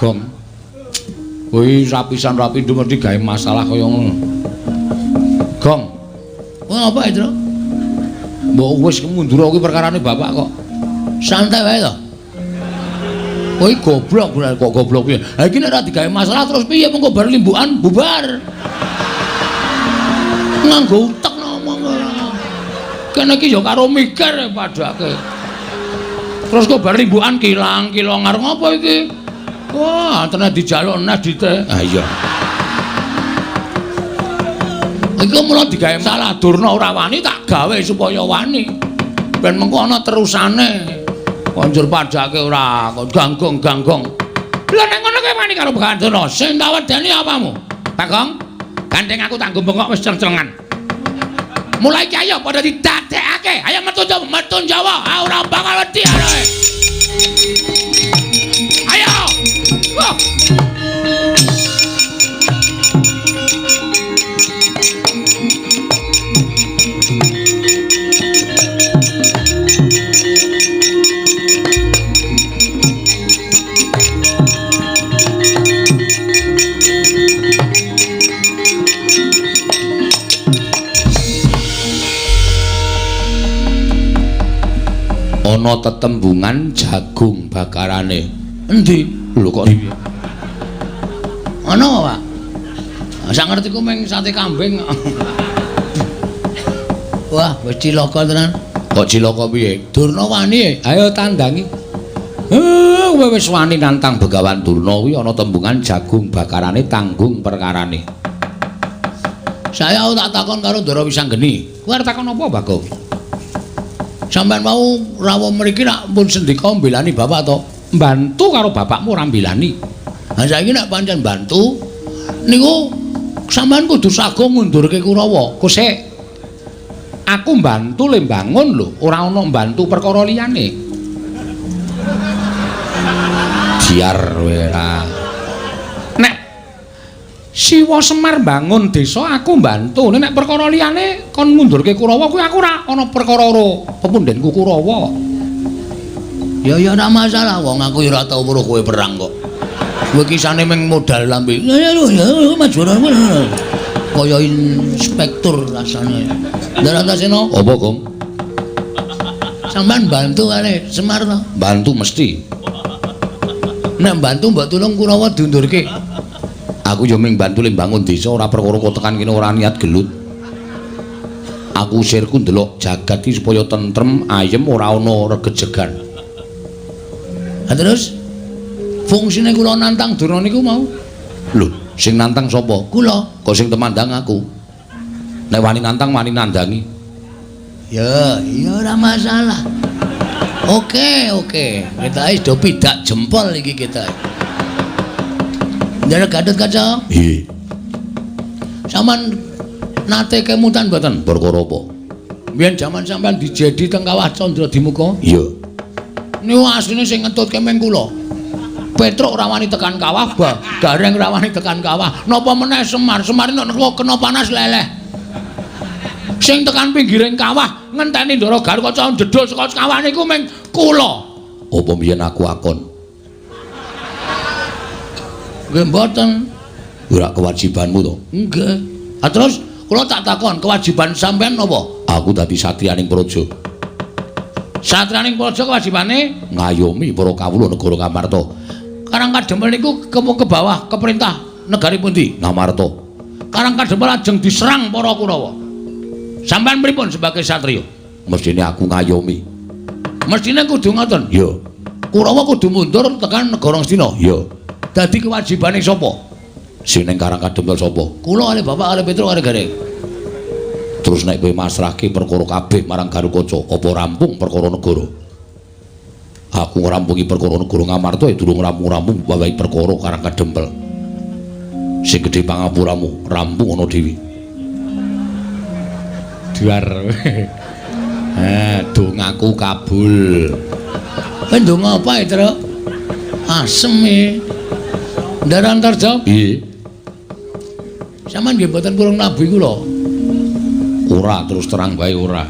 Speaker 1: Gong. Kuwi rapisan rapindho mesti gawe masalah kaya ngono. Gong.
Speaker 2: Kowe apa, Indra?
Speaker 1: Mbok wis mundur kuwi perkarane bapak kok.
Speaker 2: Santai wae to. Kowe goblok
Speaker 1: kok goblok piye?
Speaker 2: Ha iki nek ora digawe masalah terus piye mengko bar limbukan bubar. Nganggo utek ngomong ora. Kene iki ya karo mikir padake.
Speaker 1: Terus kok bar limbukan kilang-kilong arep ngopo iki? Wah, tenan dijaluk neh dite.
Speaker 2: Ha iya. Iku mula digawe salah Durna ora wani tak gawe supaya wani. Ben mengko ana terusane. Konjur padake ora ganggong-ganggong.
Speaker 1: Lha nek ngono kowe wani karo Begawan Durna, sing tak wedeni apamu? Bagong, gandeng aku tak nggo bengok wis ceng-cengan. Mulai ki ayo padha didadekake. Ayo metu Jawa, metu Jawa. Ah ora bakal wedi ae. Ayo. Wah.
Speaker 2: Ana tetembungan jagung bakarane.
Speaker 1: Endi?
Speaker 2: Lho kok ana, Pak? Sak ngertiku mung sate kambing. Wah, wis cilaka tenan.
Speaker 1: Kok cilaka piye?
Speaker 2: Durna wani.
Speaker 1: Ayo tandangi. Kowe wis wani nantang Begawan Durna kuwi ana tembungan jagung bakarane tanggung perkarane.
Speaker 2: Saya tak takon karo Ndara Wisanggeni.
Speaker 1: Kowe arep takon apa, Bagong?
Speaker 2: Sampeyan mau rawuh mriki nak pun sendika mbelani bapak to?
Speaker 1: Mbantu karo bapakmu ora mbelani.
Speaker 2: Ha saiki nek pancen bantu niku sampeyan kudu sago ngundurke Kurawa.
Speaker 1: Kosek. Aku mbantu le mbangun lho, ora ana mbantu perkara liyane. Jiar kowe ora. Nek Siwa Semar mbangun desa aku mbantu. Nek perkara liyane kon ngundurke Kurawa kuwi aku ora ana perkara karo pepundhenku Kurawa.
Speaker 2: Ya ya ora masalah, wong aku ya ora tau weruh kowe perang kok. Kowe kisane mung modal lambe. Ya ya ya maju ora. Kaya inspektur rasane. Ndara Antasena,
Speaker 1: apa, Gong?
Speaker 2: Sampeyan bantu kali Semar to?
Speaker 1: Bantu mesti.
Speaker 2: Nek bantu mbok tulung Kurawa diundurke.
Speaker 1: Aku yo mung bantu le mbangun desa, ora perkara kok tekan kene ora niat gelut. Aku sirku ndelok jagat iki supaya tentrem, ayem, ora ana regejegan.
Speaker 2: Ha terus fungsine kula nantang Durna niku mau?
Speaker 1: Lho, sing nantang sapa?
Speaker 2: Kula.
Speaker 1: Kok sing temandang aku? Nek wani nantang, wani nandangi.
Speaker 2: Ya, ya ora masalah. Oke, oke. Kita wis do pidak jempol iki kita. Ndara Gatotkaca?
Speaker 1: Nggih.
Speaker 2: Sampeyan nate kemutan mboten?
Speaker 1: Perkara apa?
Speaker 2: Biyen jaman sampeyan dijedi teng Kawah Candra Dimuka?
Speaker 1: Iya.
Speaker 2: Niku asline sing ngetutke meng kula. Petruk ora wani tekan kawah, Gareng ora wani tekan kawah. Napa meneh Semar? Semar nek kena panas leleh. Sing tekan pinggiring kawah ngenteni Ndara Gatotkaca njedhul saka kawah niku meng kula.
Speaker 1: Apa mbiyen aku akon?
Speaker 2: Nggih mboten.
Speaker 1: Ora kewajibanmu to?
Speaker 2: Nggih. Ha terus kula tak takon, kewajiban sampean napa?
Speaker 1: Aku dadi satriyaning praja.
Speaker 2: Satriyaning praja kewajibane
Speaker 1: ngayomi para kawula negara Ngamarta.
Speaker 2: Karang Kadempel niku ke bawah ke perintah negari pundi?
Speaker 1: Ngamarta.
Speaker 2: Karang Kadempel lajeng diserang para Kurawa. Sampean pripun sebagai satriya?
Speaker 1: Mestine aku ngayomi.
Speaker 2: Mestine kudu ngoten.
Speaker 1: Iya.
Speaker 2: Kurawa kudu mundur tekan negara Ngastina.
Speaker 1: Iya.
Speaker 2: Dadi kewajibane sapa?
Speaker 1: Sing ning Karang Kadempel sapa?
Speaker 2: Kula kali bapak kali Petruk kali Gareng.
Speaker 1: Terus nek kowe masrahke perkara kabeh marang Gatotkaca, apa rampung perkara negara? Aku ngrampungi perkara negara Ngamarta ya durung rampung-rampung wawahi perkara Karang Kadempel. Sing gedhe pangapuramu, rampung ana dhewe.
Speaker 2: Duar.
Speaker 1: Dongaku kabul.
Speaker 2: Kowe ndonga apa, Truk? Asem e. Ndara Antarja?
Speaker 1: Nggih.
Speaker 2: Sampeyan nggih mboten purung nabi kula.
Speaker 1: Ora, terus terang wae ora.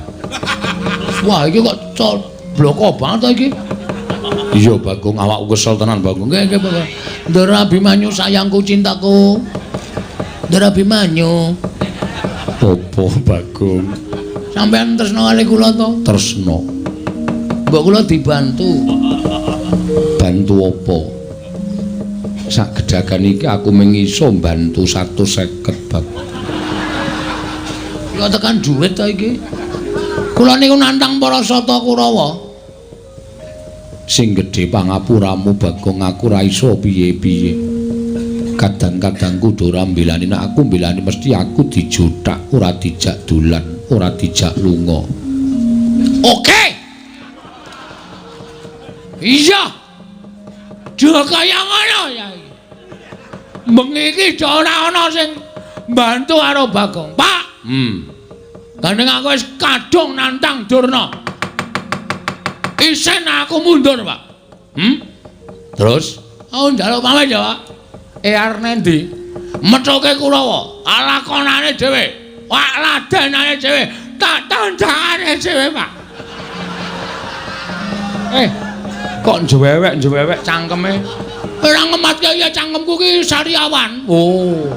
Speaker 2: Wah, iki kok bloko banget to iki.
Speaker 1: Iya, Bagong, awakku kesel tenan, Bagong.
Speaker 2: Nggih, nggih, Bagong. Ndara Abimanyu sayangku cintaku. Ndara Abimanyu.
Speaker 1: Apa, Bagong?
Speaker 2: Sampeyan tresna kali kula to?
Speaker 1: Tresna.
Speaker 2: Mbok kula dibantu.
Speaker 1: Bantu apa? Sak gedagan iki aku mung iso mbantu 150, Bagong.
Speaker 2: Kula tekan duit to iki. Kula niku nantang para sata Kurawa.
Speaker 1: Sing gedhe pangapuramu, Bagong, aku ora iso piye-piye. Kadang-kadang kudu ora mbelani, nek aku mbelani mesti aku dijothak, ora dijak dolan, ora dijak lunga.
Speaker 2: Oke. Iya. Aja kaya ngono ya. Bengi iki ora ana sing mbantu karo Bagong. Pak. Gandeng aku wis kadung nantang Durna. Isen aku mundur, Pak.
Speaker 1: Terus?
Speaker 2: Aku njaluk pamit ya, Pak. Arep nendi? Methuke Kurawa, lakonane dhewe, wak ladenane dhewe, tak tandangane dhewe, Pak.
Speaker 1: Kok njewewek-njewewek cangkeme?
Speaker 2: Ora ngematke ya cangkemku ki sariawan. Oh.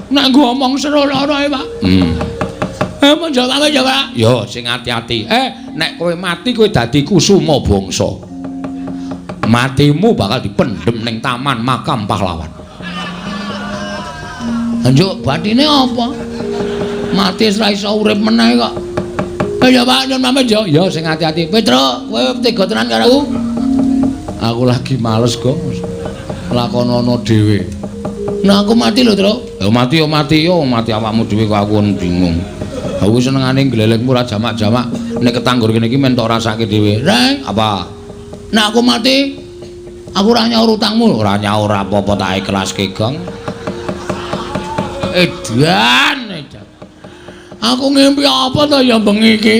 Speaker 2: Nek nggo omong seru lara e, Pak. Mun jawab ya, Pak.
Speaker 1: Yo sing ati-ati. Nek kowe mati kowe dadi kusuma bangsa. Matimu bakal dipendhem ning taman makam pahlawan.
Speaker 2: Njuk batine apa? Mati wis ra iso urip meneh kok. Ya Pak, nyun pamit yo.
Speaker 1: Ya sing ati-ati.
Speaker 2: Petruk, kowe tega tenan karo aku?
Speaker 1: Aku lagi males kok. Lakonono dhewe.
Speaker 2: Nah aku mati lho, Truk.
Speaker 1: Ya mati yo mati yo, mati awakmu dhewe kok aku bingung. Aku senengane glelengmu ora jamak-jamak. Nek ketanggur kene iki men tok rasake dhewe.
Speaker 2: Reng,
Speaker 1: apa?
Speaker 2: Nek aku mati, aku ora nyaur utangmu.
Speaker 1: Ora nyaur apa-apa tak ikhlaske, Gong.
Speaker 2: Edan, edan. Aku ngimpi apa to ya bengi iki?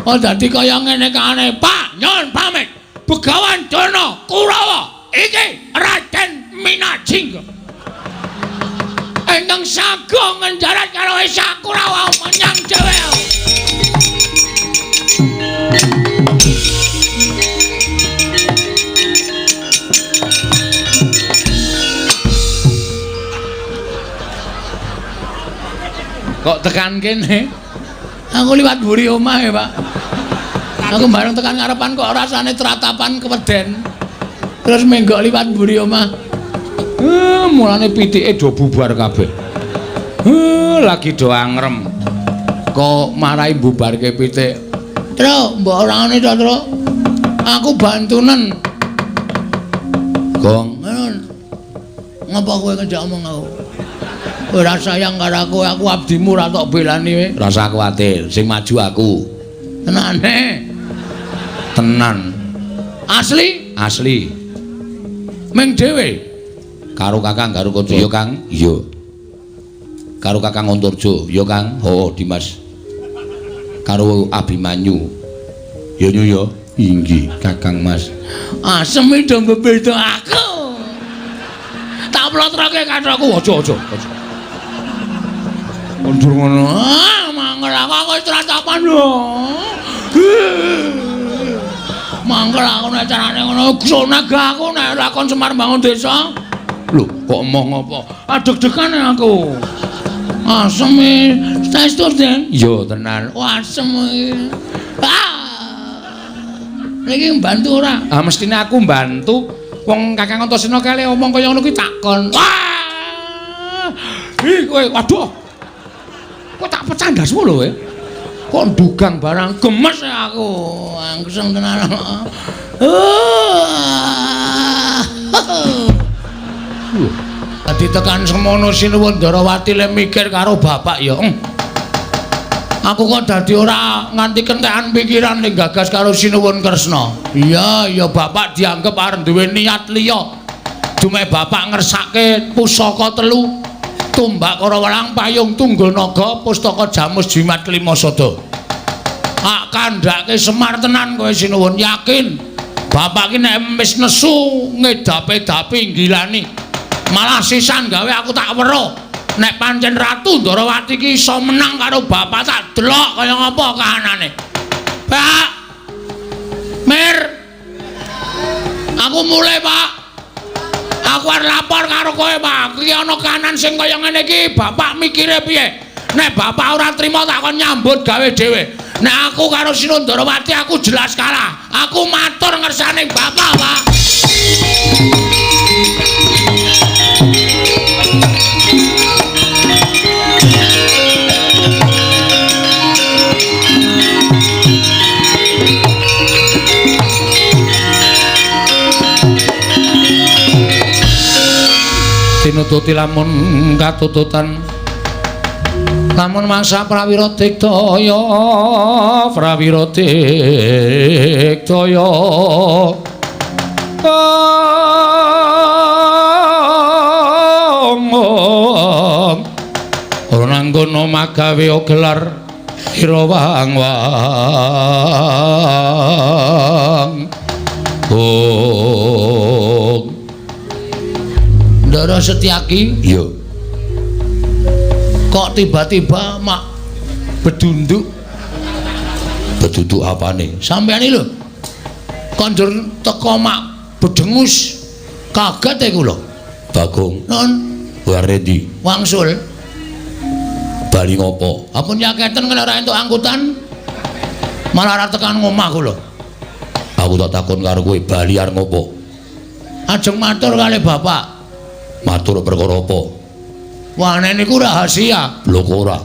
Speaker 2: Oh dadi kaya ngene kae. Pak, nyuwun pamit. Begawan Durna Kurawa iki Raden Minajingga. Engkang sago ngenjarat karo Esa Kurawa menyang dhewe. Kok tekan kene? Aku liwat mburi omah ya, Pak. Aku bareng tekan ngarepan kok rasane tratapan keweden. Terus menggok liwat mburi omah. Mulane pitike do bubar kabeh. Lagi do angrem. Kok marai bubarke pitik. Truk, mbok ora ngene to, Truk. Aku bantunen. Gong. Ngapa kowe ngejak omong aku? Ora sayang karo aku, aku abdimu ora tok belani kowe.
Speaker 1: Rasa kuwatir, sing maju aku.
Speaker 2: Tenane.
Speaker 1: Tenan.
Speaker 2: Asli?
Speaker 1: Asli.
Speaker 2: Ming dhewe.
Speaker 1: Karo Kakang Garukaca. Ya, Kang. Iya. Karo Kakang Antarja. Ya, Kang. Heeh, Dimas. Karo Abimanyu. Ya nyu ya. Inggih, Kakang Mas.
Speaker 2: Asem iki do mbebeda aku. Tak plotroke kathokku.
Speaker 1: Aja, aja, aja.
Speaker 2: Mundur ngono. Ah, mangkel aku wis tratapan lho. Mangkel aku nek carane ngono, sonaga aku nek lakon Semar mbangun desa.
Speaker 1: Lho, kok emoh ngopo?
Speaker 2: Adeg-degan aku. Asem e, saestu, Den.
Speaker 1: Iya, tenan.
Speaker 2: Oh, asem iki. Ah. Niki mbantu ora?
Speaker 1: Ah, mestine aku mbantu. Wong Kakang Antasena kale omong kaya ngono kuwi takon.
Speaker 2: Wah! Ih, kowe waduh. Kok tak pecah ndasmu lho kowe. Kok ndugang barang gemes aku. Angseng tenan. Dadi tekan semono Sinuwun Ndarawati le mikir karo bapak ya. Aku kok dadi ora nganti kentekan pikiran ning gagas karo Sinuwun Kresna. Iya, ya bapak dianggep arep duwe niat liya. Dumeh bapak ngersake pusaka telu. Tumbak Karawelang, Payung Tunggul Naga, Pustaka Jamus Jimat Klima Sada. Tak kandhake Semar tenan kowe Sinuwun, yakin. Bapak ki nek wis nesu ngedape-dape nggilani. Malah sisan gawe aku tak weruh. Nek pancen Ratu Ndarawati ki iso menang karo bapak tak delok kaya ngapa kahanane. Pak. Mir. Aku mulai, Pak. Aku arep lapor karo kowe, Pak. Iki ana kahanan sing kaya ngene iki, bapak mikire piye? Nek bapak ora trima tak kon nyambut gawe dhewe. Nek aku karo Sinuwun Ndarawati aku jelas kalah. Aku matur ngersane bapak, Pak. Tinututi lamun katututan lamun mangsa prawira diktaya prawira diktaya ora nanggono magawe gelar ira wang wang oh Ndara Setyaki?
Speaker 1: Iya.
Speaker 2: Kok tiba-tiba mak bedunduk?
Speaker 1: Bedunduk apane?
Speaker 2: Sampeyan iki lho. Konjur teko mak bedengus. Kaget e kula.
Speaker 1: Bagong.
Speaker 2: Non,
Speaker 1: Ware ndi?
Speaker 2: Wangsul.
Speaker 1: Bali ngopo?
Speaker 2: Ampun yaketen kena ora entuk angkutan. Malah ora tekan ngomah kula.
Speaker 1: Aku tak takon karo kowe, bali arep ngopo?
Speaker 2: Ajeng matur kali bapak.
Speaker 1: Matur perkara apa?
Speaker 2: Wah, nek niku rahasia.
Speaker 1: Blok ora.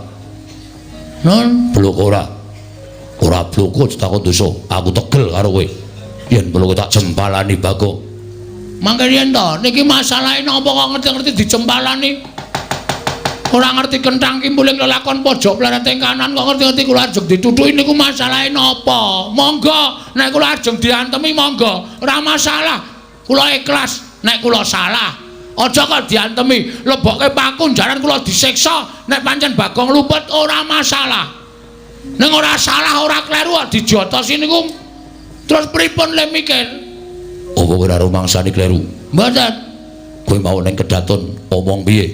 Speaker 2: Non,
Speaker 1: blok ora. Ora bloko takon dosa. Aku tegel karo kowe. Yen bloko tak jempalani Bagong.
Speaker 2: Mangke yen to, niki masalahe napa kok ngerti-ngerti dijempalani? Ora ngerti kenthang kimpuling lelakon pojok plerete kanan kok ngerti-ngerti kula ajeng ditutuki niku masalahe napa? Monggo, nek kula ajeng diantemi monggo, ora masalah. Kula ikhlas nek kula salah. Aja kok diantemi, lebokke paku jaran kula disiksa, Nek pancen Bagong luput ora masalah. Ning ora salah ora kleru dijotosi niku terus pripun le mikir?
Speaker 1: Apa ora rumangsani kleru?
Speaker 2: Mboten.
Speaker 1: Kowe mau ning kedaton omong piye?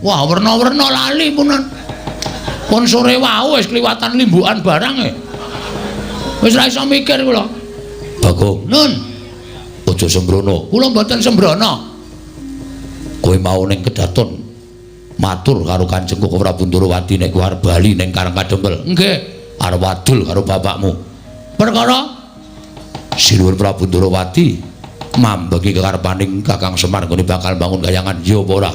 Speaker 2: Wah, werna-werna lali punan. Pun sore wau wis kliwatan limbukan barang e. Wis ra iso mikir kula.
Speaker 1: Bagong.
Speaker 2: Nun.
Speaker 1: Aja sembrono.
Speaker 2: Kula mboten sembrono.
Speaker 1: Kowe mau ning kedaton matur karo Kanjeng Koko Prabu Ndorowati nek kowe arep bali ning Karang Kadempel.
Speaker 2: Nggih.
Speaker 1: Arep wadul karo bapakmu.
Speaker 2: Perkara
Speaker 1: Sinuwun Prabu Ndorowati mambegi kekarepaning Kakang Semar nggone bakal bangun kayangan ya apa ora?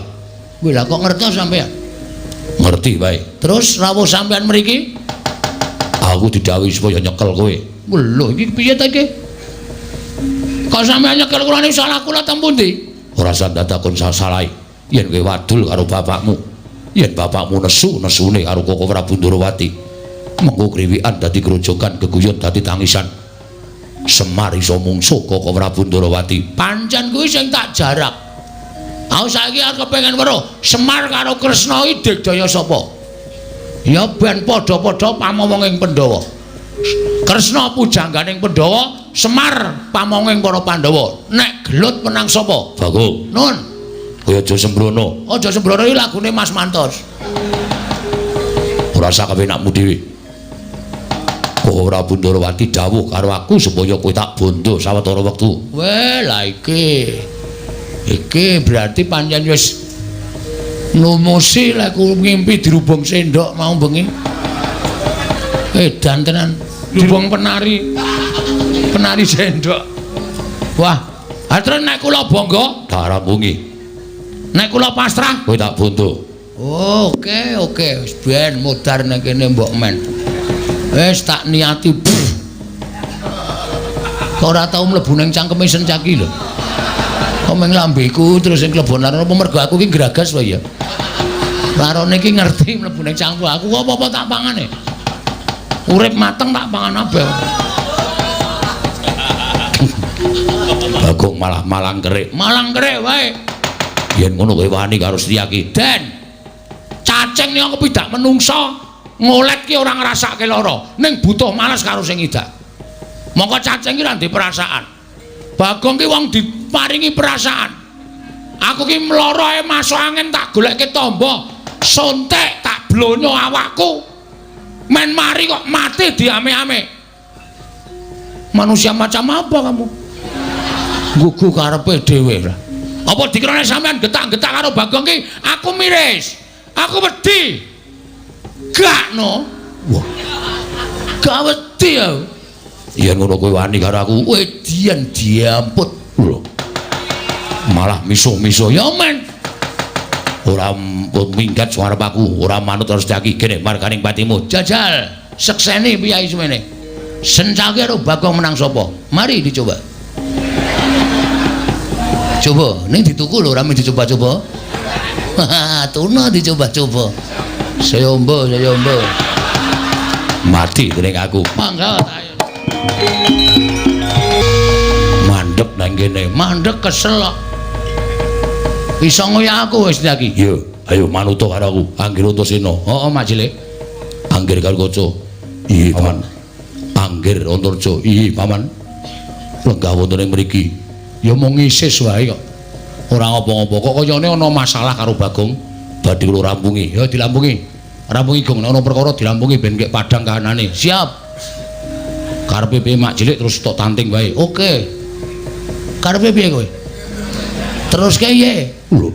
Speaker 2: Wih lah kok ngertos sampean?
Speaker 1: Ngerti bae.
Speaker 2: Terus rawuh sampean mriki?
Speaker 1: Aku didhawuhi supaya nyekel kowe.
Speaker 2: Lho iki piye ta iki? Kok sampean nyekel kula niku salah kula teng pundi?
Speaker 1: Ora usah takon salah. Yen kowe wadul karo bapakmu, yen bapakmu nesu nesune karo Koko Prabu Ndorowati, mengko kriwikan dadi grojogan, geguyon dadi tangisan. Semar iso mungsuh Koko Prabu Ndorowati.
Speaker 2: Pancen kuwi sing tak jarak. Aku saiki arep kepengin weruh Semar karo Kresna iki digdaya sapa? Ya ben padha-padha pamomonging Pandhawa. Kresna pujangganing Pandhawa, Semar pamonging para Pandhawa. Nek gelut menang sapa?
Speaker 1: Bagong.
Speaker 2: Nun.
Speaker 1: Kowe aja sembrono.
Speaker 2: Aja sembrono iki lagune Mas Mantos.
Speaker 1: Ora usah kepenakmu dhewe. Koko Prabu Ndorowati dawuh karo aku supaya kowe tak bondo sawetara wektu.
Speaker 2: Weh, lah iki. Iki berarti pancen wis numusi lek ku ngimpi dirubung sendok mau bengi. Edan tenan, dirubung penari. Penari sendok. Wah, ha terus nek kula bangga
Speaker 1: tak rampungi.
Speaker 2: Nek kula pasrah
Speaker 1: kowe tak bondo.
Speaker 2: Oh, oke oke wis ben modar nang kene mbok men. Wis tak niati. Kok ora tau mlebu nang cangkeme Sencaki lho. Kok meng lambeku terus sing klebon laron apa mergo aku iki gragas wae ya. Larone iki ngerti mlebu nang cangkem aku kok apa-apa tak pangane. Urip mateng tak pangan abeh.
Speaker 1: Bagong malah malang kerik.
Speaker 2: Malang kerik wae.
Speaker 1: Yen ngono kowe wani karo Setyaki.
Speaker 2: Den. Cacing nek kepidak menungsa ngolet ki ora ngrasake lara, ning butuh males karo sing ngidak. Mongko cacing ki ora ndek perasaan. Bagong ki wong diparingi perasaan. Aku ki mloro ae masuk angin tak golekke tamba, sontek tak blonyo awakku. Men mari kok mati diame-ame. Manusia macam apa kamu? Gugu karepe dhewe lah. Apa dikirane sampean getak-getak karo Bagong ki aku miris. Aku wedi. Gak no.
Speaker 1: Wah.
Speaker 2: Gak wedi ya.
Speaker 1: Yen ngono kowe wani karo aku.
Speaker 2: Wedian diamput.
Speaker 1: Lho. Malah misuh-misuh
Speaker 2: ya men.
Speaker 1: Ora minggat suarep aku, ora manut karo Setyaki kene marganing patimu.
Speaker 2: Jajal, sekseni piyai semene. Sencaki karo Bagong menang sapa? Mari dicoba. Coba, ning dituku lho ora dicoba-coba. Tuna dicoba-coba. Saya ombo, saya ombo.
Speaker 1: Mati dening aku.
Speaker 2: Mangga ayo.
Speaker 1: Mandek nang kene,
Speaker 2: mandek kesel kok. Iso ngoyak aku wis iki.
Speaker 1: Iya, ayo manut karo aku. Anggir Antasena.
Speaker 2: Heeh, Mak Cilik.
Speaker 1: Anggir karo kaca. Iya, Paman. Anggir Antarja. Iya, Paman. Lenggah wonten ing mriki.
Speaker 2: Ya mung ngisis wae kok. Ora ngopo-ngopo. Kok kayane ana masalah karo Bagong.
Speaker 1: Badhe kula rampungi.
Speaker 2: Ya dilampungi. Rampungi Gong, nek ana perkara dilampungi ben kek padhang kahanane. Siap.
Speaker 1: Karepe piye Mak Cilik terus tok tanting wae.
Speaker 2: Oke. Karepe piye kowe? Terus piye?
Speaker 1: Lho.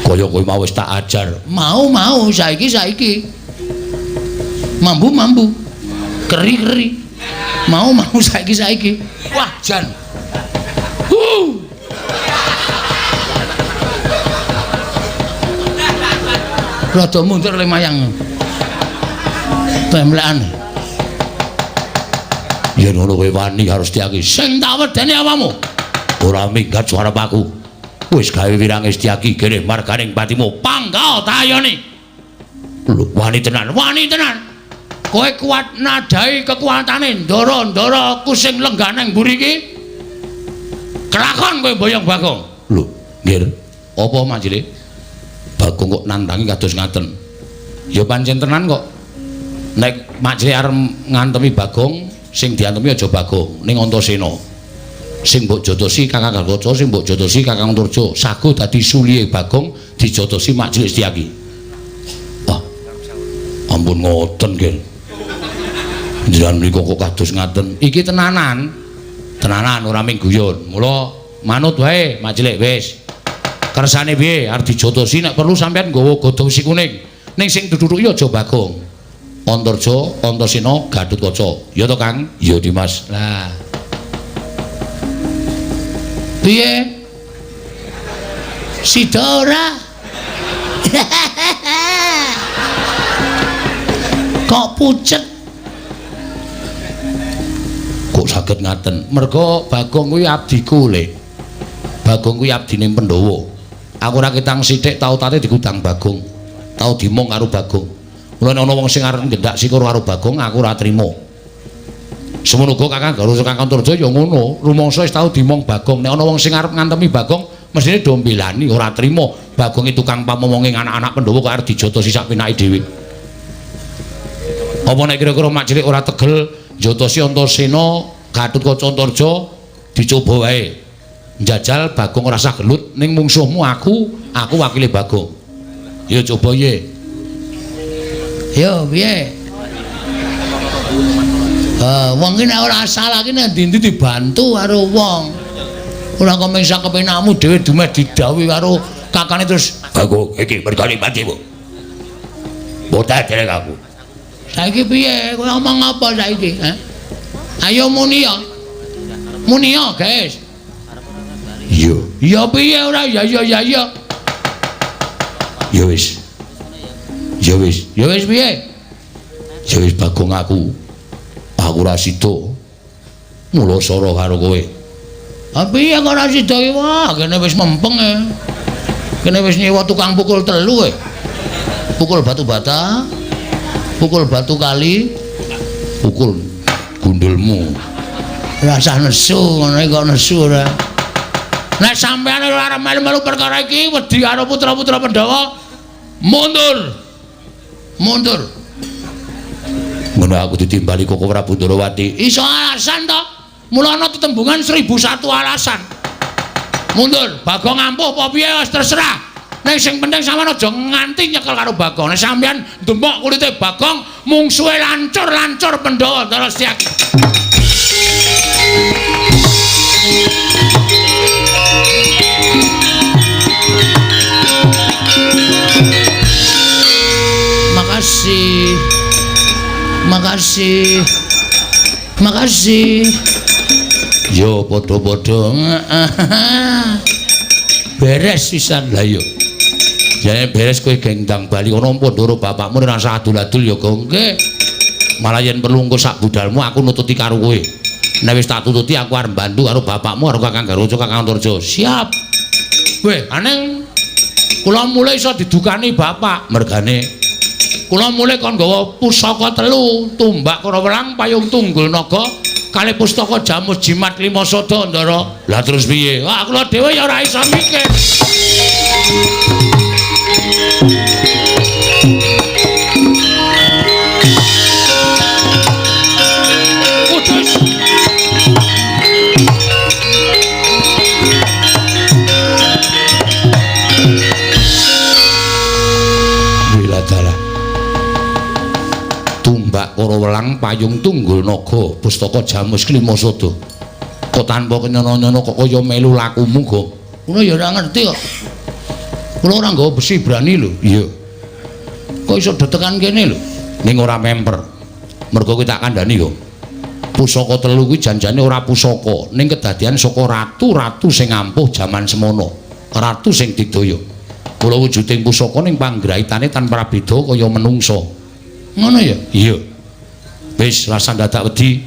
Speaker 1: Kaya kowe mau wis tak ajar.
Speaker 2: Mau-mau saiki saiki. Mambu-mambu. Keri-keri. Mau-mau saiki saiki. Wah, jan. Rada mundur le mayang. Temlekan.
Speaker 1: Yen ngono kowe wani karo Setyaki.
Speaker 2: Sing tak wedeni awamu.
Speaker 1: Ora minggat suarep aku. Wis gawe wirange Setyaki kene marganing patimu.
Speaker 2: Pangga tayone.
Speaker 1: Lho, wani tenan,
Speaker 2: wani tenan. Kowe kuat nadai kekuatane ndara-ndara aku sing lenggah nang mburi iki. Kelakon kowe boyong Bagong.
Speaker 1: Lho, nggih. Apa Mak Cilik? Bagong kok nantangi kados ngaten. Ya pancen tenan kok. Nek Mak Cilik arep ngantemi Bagong, sing diantemi aja Bagong, ning Antasena. Sing mbok jotosi Kakang Gatotkaca, sing mbok jotosi Kakang Antarja, sago dadi sulihe Bagong dijotosi Mak Cilik Setyaki. Wah. Ampun ngoten, Ger. Njenengan mriku kok kados ngaten. Iki tenanan. Tenanan ora mung guyon. Mula manut wae Mak Cilik wis. Kersane piye arep dijotosi nek perlu sampean nggawa godhong wesi kuning. Ning sing dudhuki aja Bagong. Antarja, Antasena, Gatotkaca. Ya to, Kang? Ya, Dimas. Lah. Piye? Sida ora? Kok pucet? Kok saged ngaten? Merga Bagong kuwi abdiku, Le. Bagong kuwi abdine Pandhawa. Aku ora ketang sithik tau tate digudang Bagong. Tau dimong karo Bagong. Mula nek ana wong sing arep ngendak sikur karo Bagong, aku ora trima. Semono uga Kakang Garwa Kakang Antarja ya ngono, rumangsa wis tau dimong Bagong. Nek ana wong sing arep ngantemi Bagong, mesthine do mbelani, ora trima. Bagong iki tukang pamomonge anak-anak Pandhawa kok arep dijotosi sak penake dhewe. Apa nek kira-kira Mak Cilik ora tegel njotosi Antasena, Gatotkaca Antarja dicoba wae. Njajal Bagong ora sah gelut ning mungsuhmu aku, aku wakile Bagong. Ya coba ye. Yo piye? Wong iki nek ora salah iki nek ndi-ndi dibantu karo wong. Ora kok mung sak kepenakmu dhewe dumeh didhawuhi karo kakane terus Bagong iki mergane patimu. Botak derek aku. Saiki piye? Kowe ngomong apa saiki, ha? Ayo muni ya. Muni ya, guys. Iya. Ya piye ora? Ya ya ya ya. Ya wis. Ya wis. Ya wis piye? Ya wis Bagong aku. Aku ora sida. Mula sara karo kowe. Ha piye kok ora sida iki? Wah, kene wis mempeng e. Kene wis nyewa tukang pukul telu e. Pukul batu bata, pukul batu kali, pukul gundulmu. Rasah nesu ngono iki kok nesu ora. Nek sampeyan ora arep melu-melu perkara iki wedi karo putra-putra Pandhawa, mundur. Mundur. Ngono aku ditimbali Koko Prabu Ndorowati. Iso alasan to? Mula ana tetembungan 1001 alasan. Mundur, Bagong ampuh apa piye wis terserah. Ning sing penting sampeyan aja nganti nyekel karo Bagong. Nek sampeyan ndemok kulite Bagong, mungsuhe lancur-lancur Pandhawa terus Setyaki. Makasih. Makasih. Makasih. Yo padha-padha. Beres pisan lah yo. Jane beres kowe gendang bali kono Pandhara bapakmu ora usah adul-adul ya Gong. Nggih. Malah yen perlu engko sak budalmu aku nututi karo kowe. Nek wis tak tututi aku arep mbantu karo bapakmu karo Kakang Garwaca Kakang Antarja. Siap. Weh, aneng kula mulai iso didukani bapak mergane kula mulai kon nggawa pusaka telu, tumbak Karawelang, payung tunggul naga, kalih pustaka jamus jimat lima sada, Ndara. Lah terus piye? Wah, kula dhewe ya ora iso mikir. Kudus. Wiladalah. Tumbak Karawelang, payung tunggul naga, pustaka jamus klima sada. Kok tanpa kenyono-nyono kok kaya melu lakumu, Gong? Kula ya ora ngerti kok. Kula ora nggawa besi berani lho. Iya. Kok iso detekan kene lho? Ning ora memper. Mergo kowe tak kandhani, Gong. Pusaka telu kuwi janjane ora pusaka, ning kedadian saka ratu-ratu sing ampuh jaman semono. Ratu sing digdaya. Kula wujuding pusaka ning panggraitane tanpa prabeda kaya menungsa. Ngono ya? Iya. Wis rasah dadak wedi.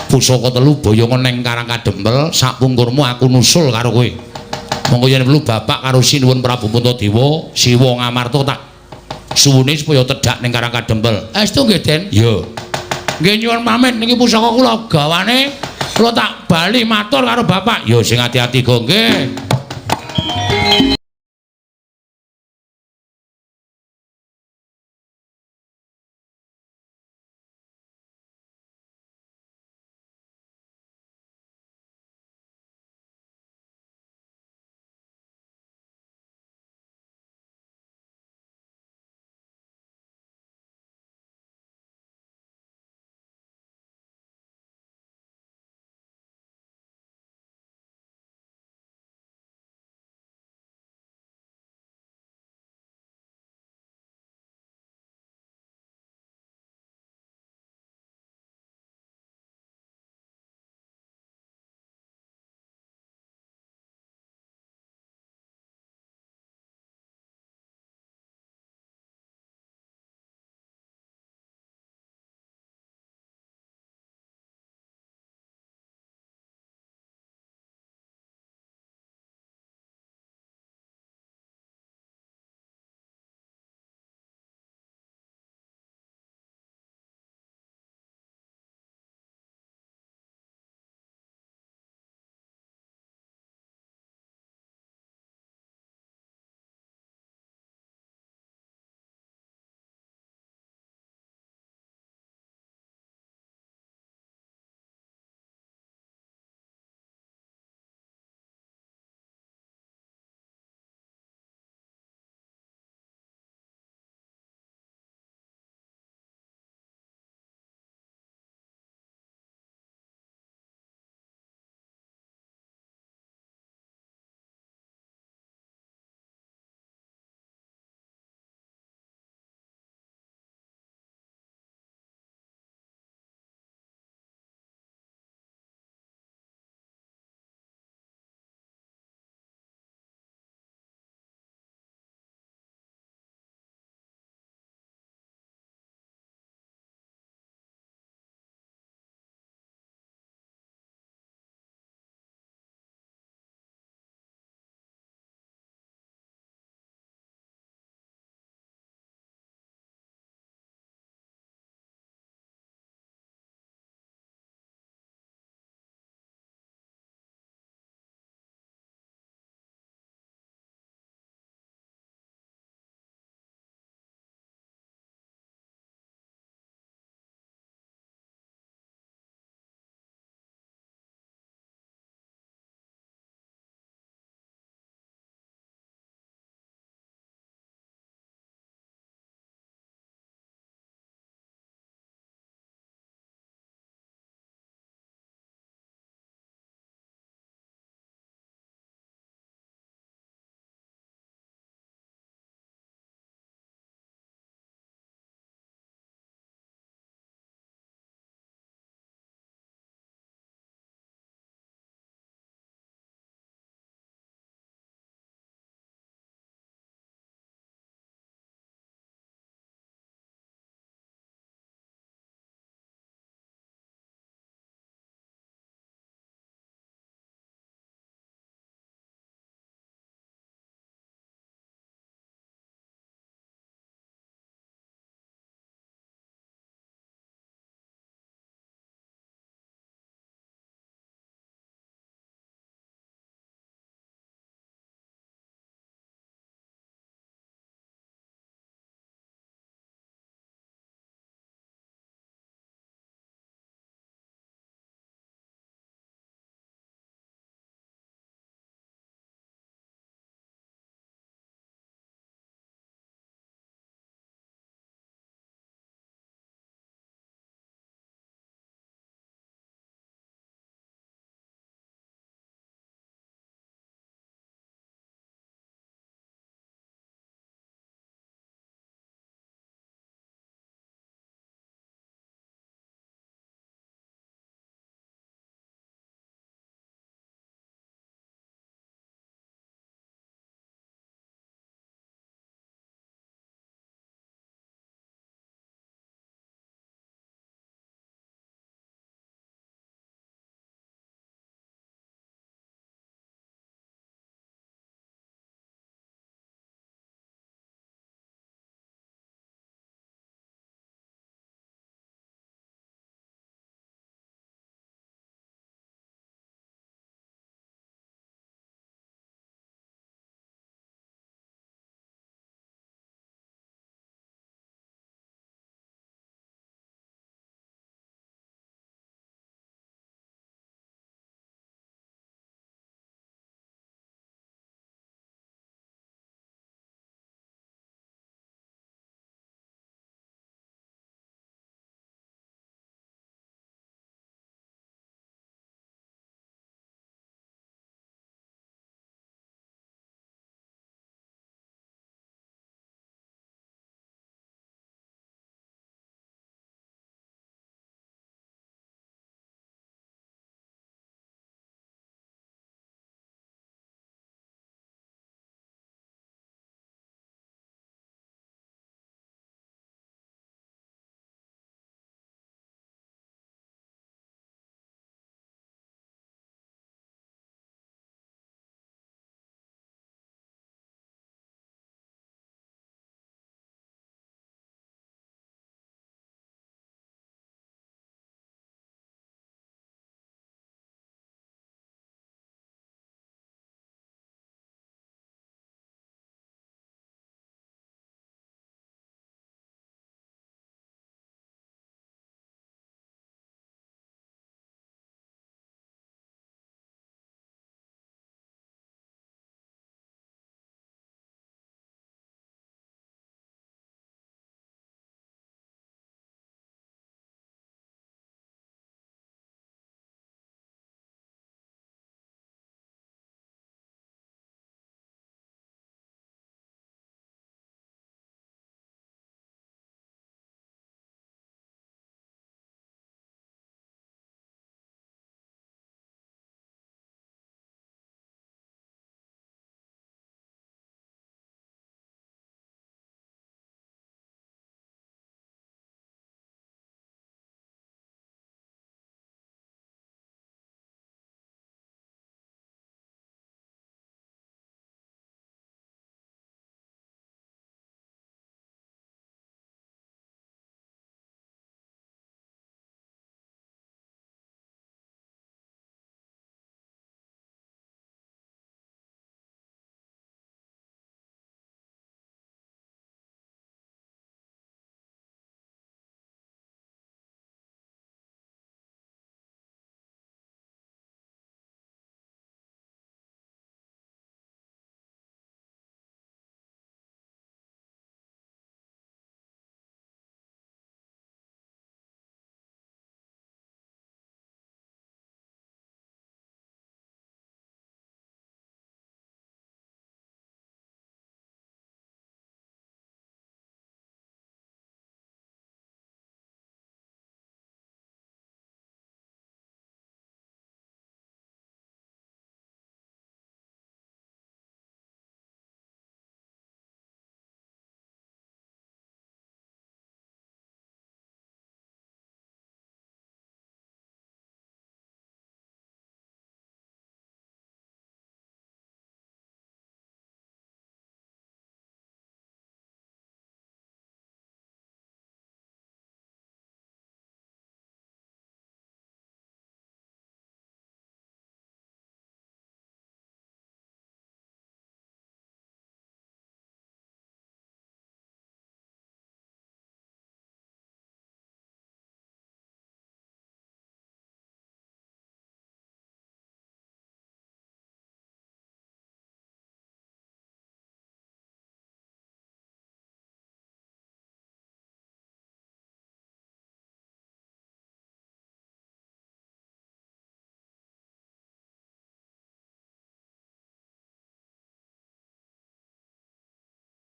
Speaker 1: Pusaka telu boyongan ning Karang Kadempel, sapungkurmu aku nusul karo kowe. Monggo yen perlu bapak karo Sinuwun Prabu Puntadewa, Siwa Ngamarta tak suwune supaya tedhak ning Karang Kadempel. Estu nggih, Den? Iya. Nggih nyuwun pamit niki pusaka kula gawane, kula tak bali matur karo bapak. Ya sing ati-ati, Gong, nggih.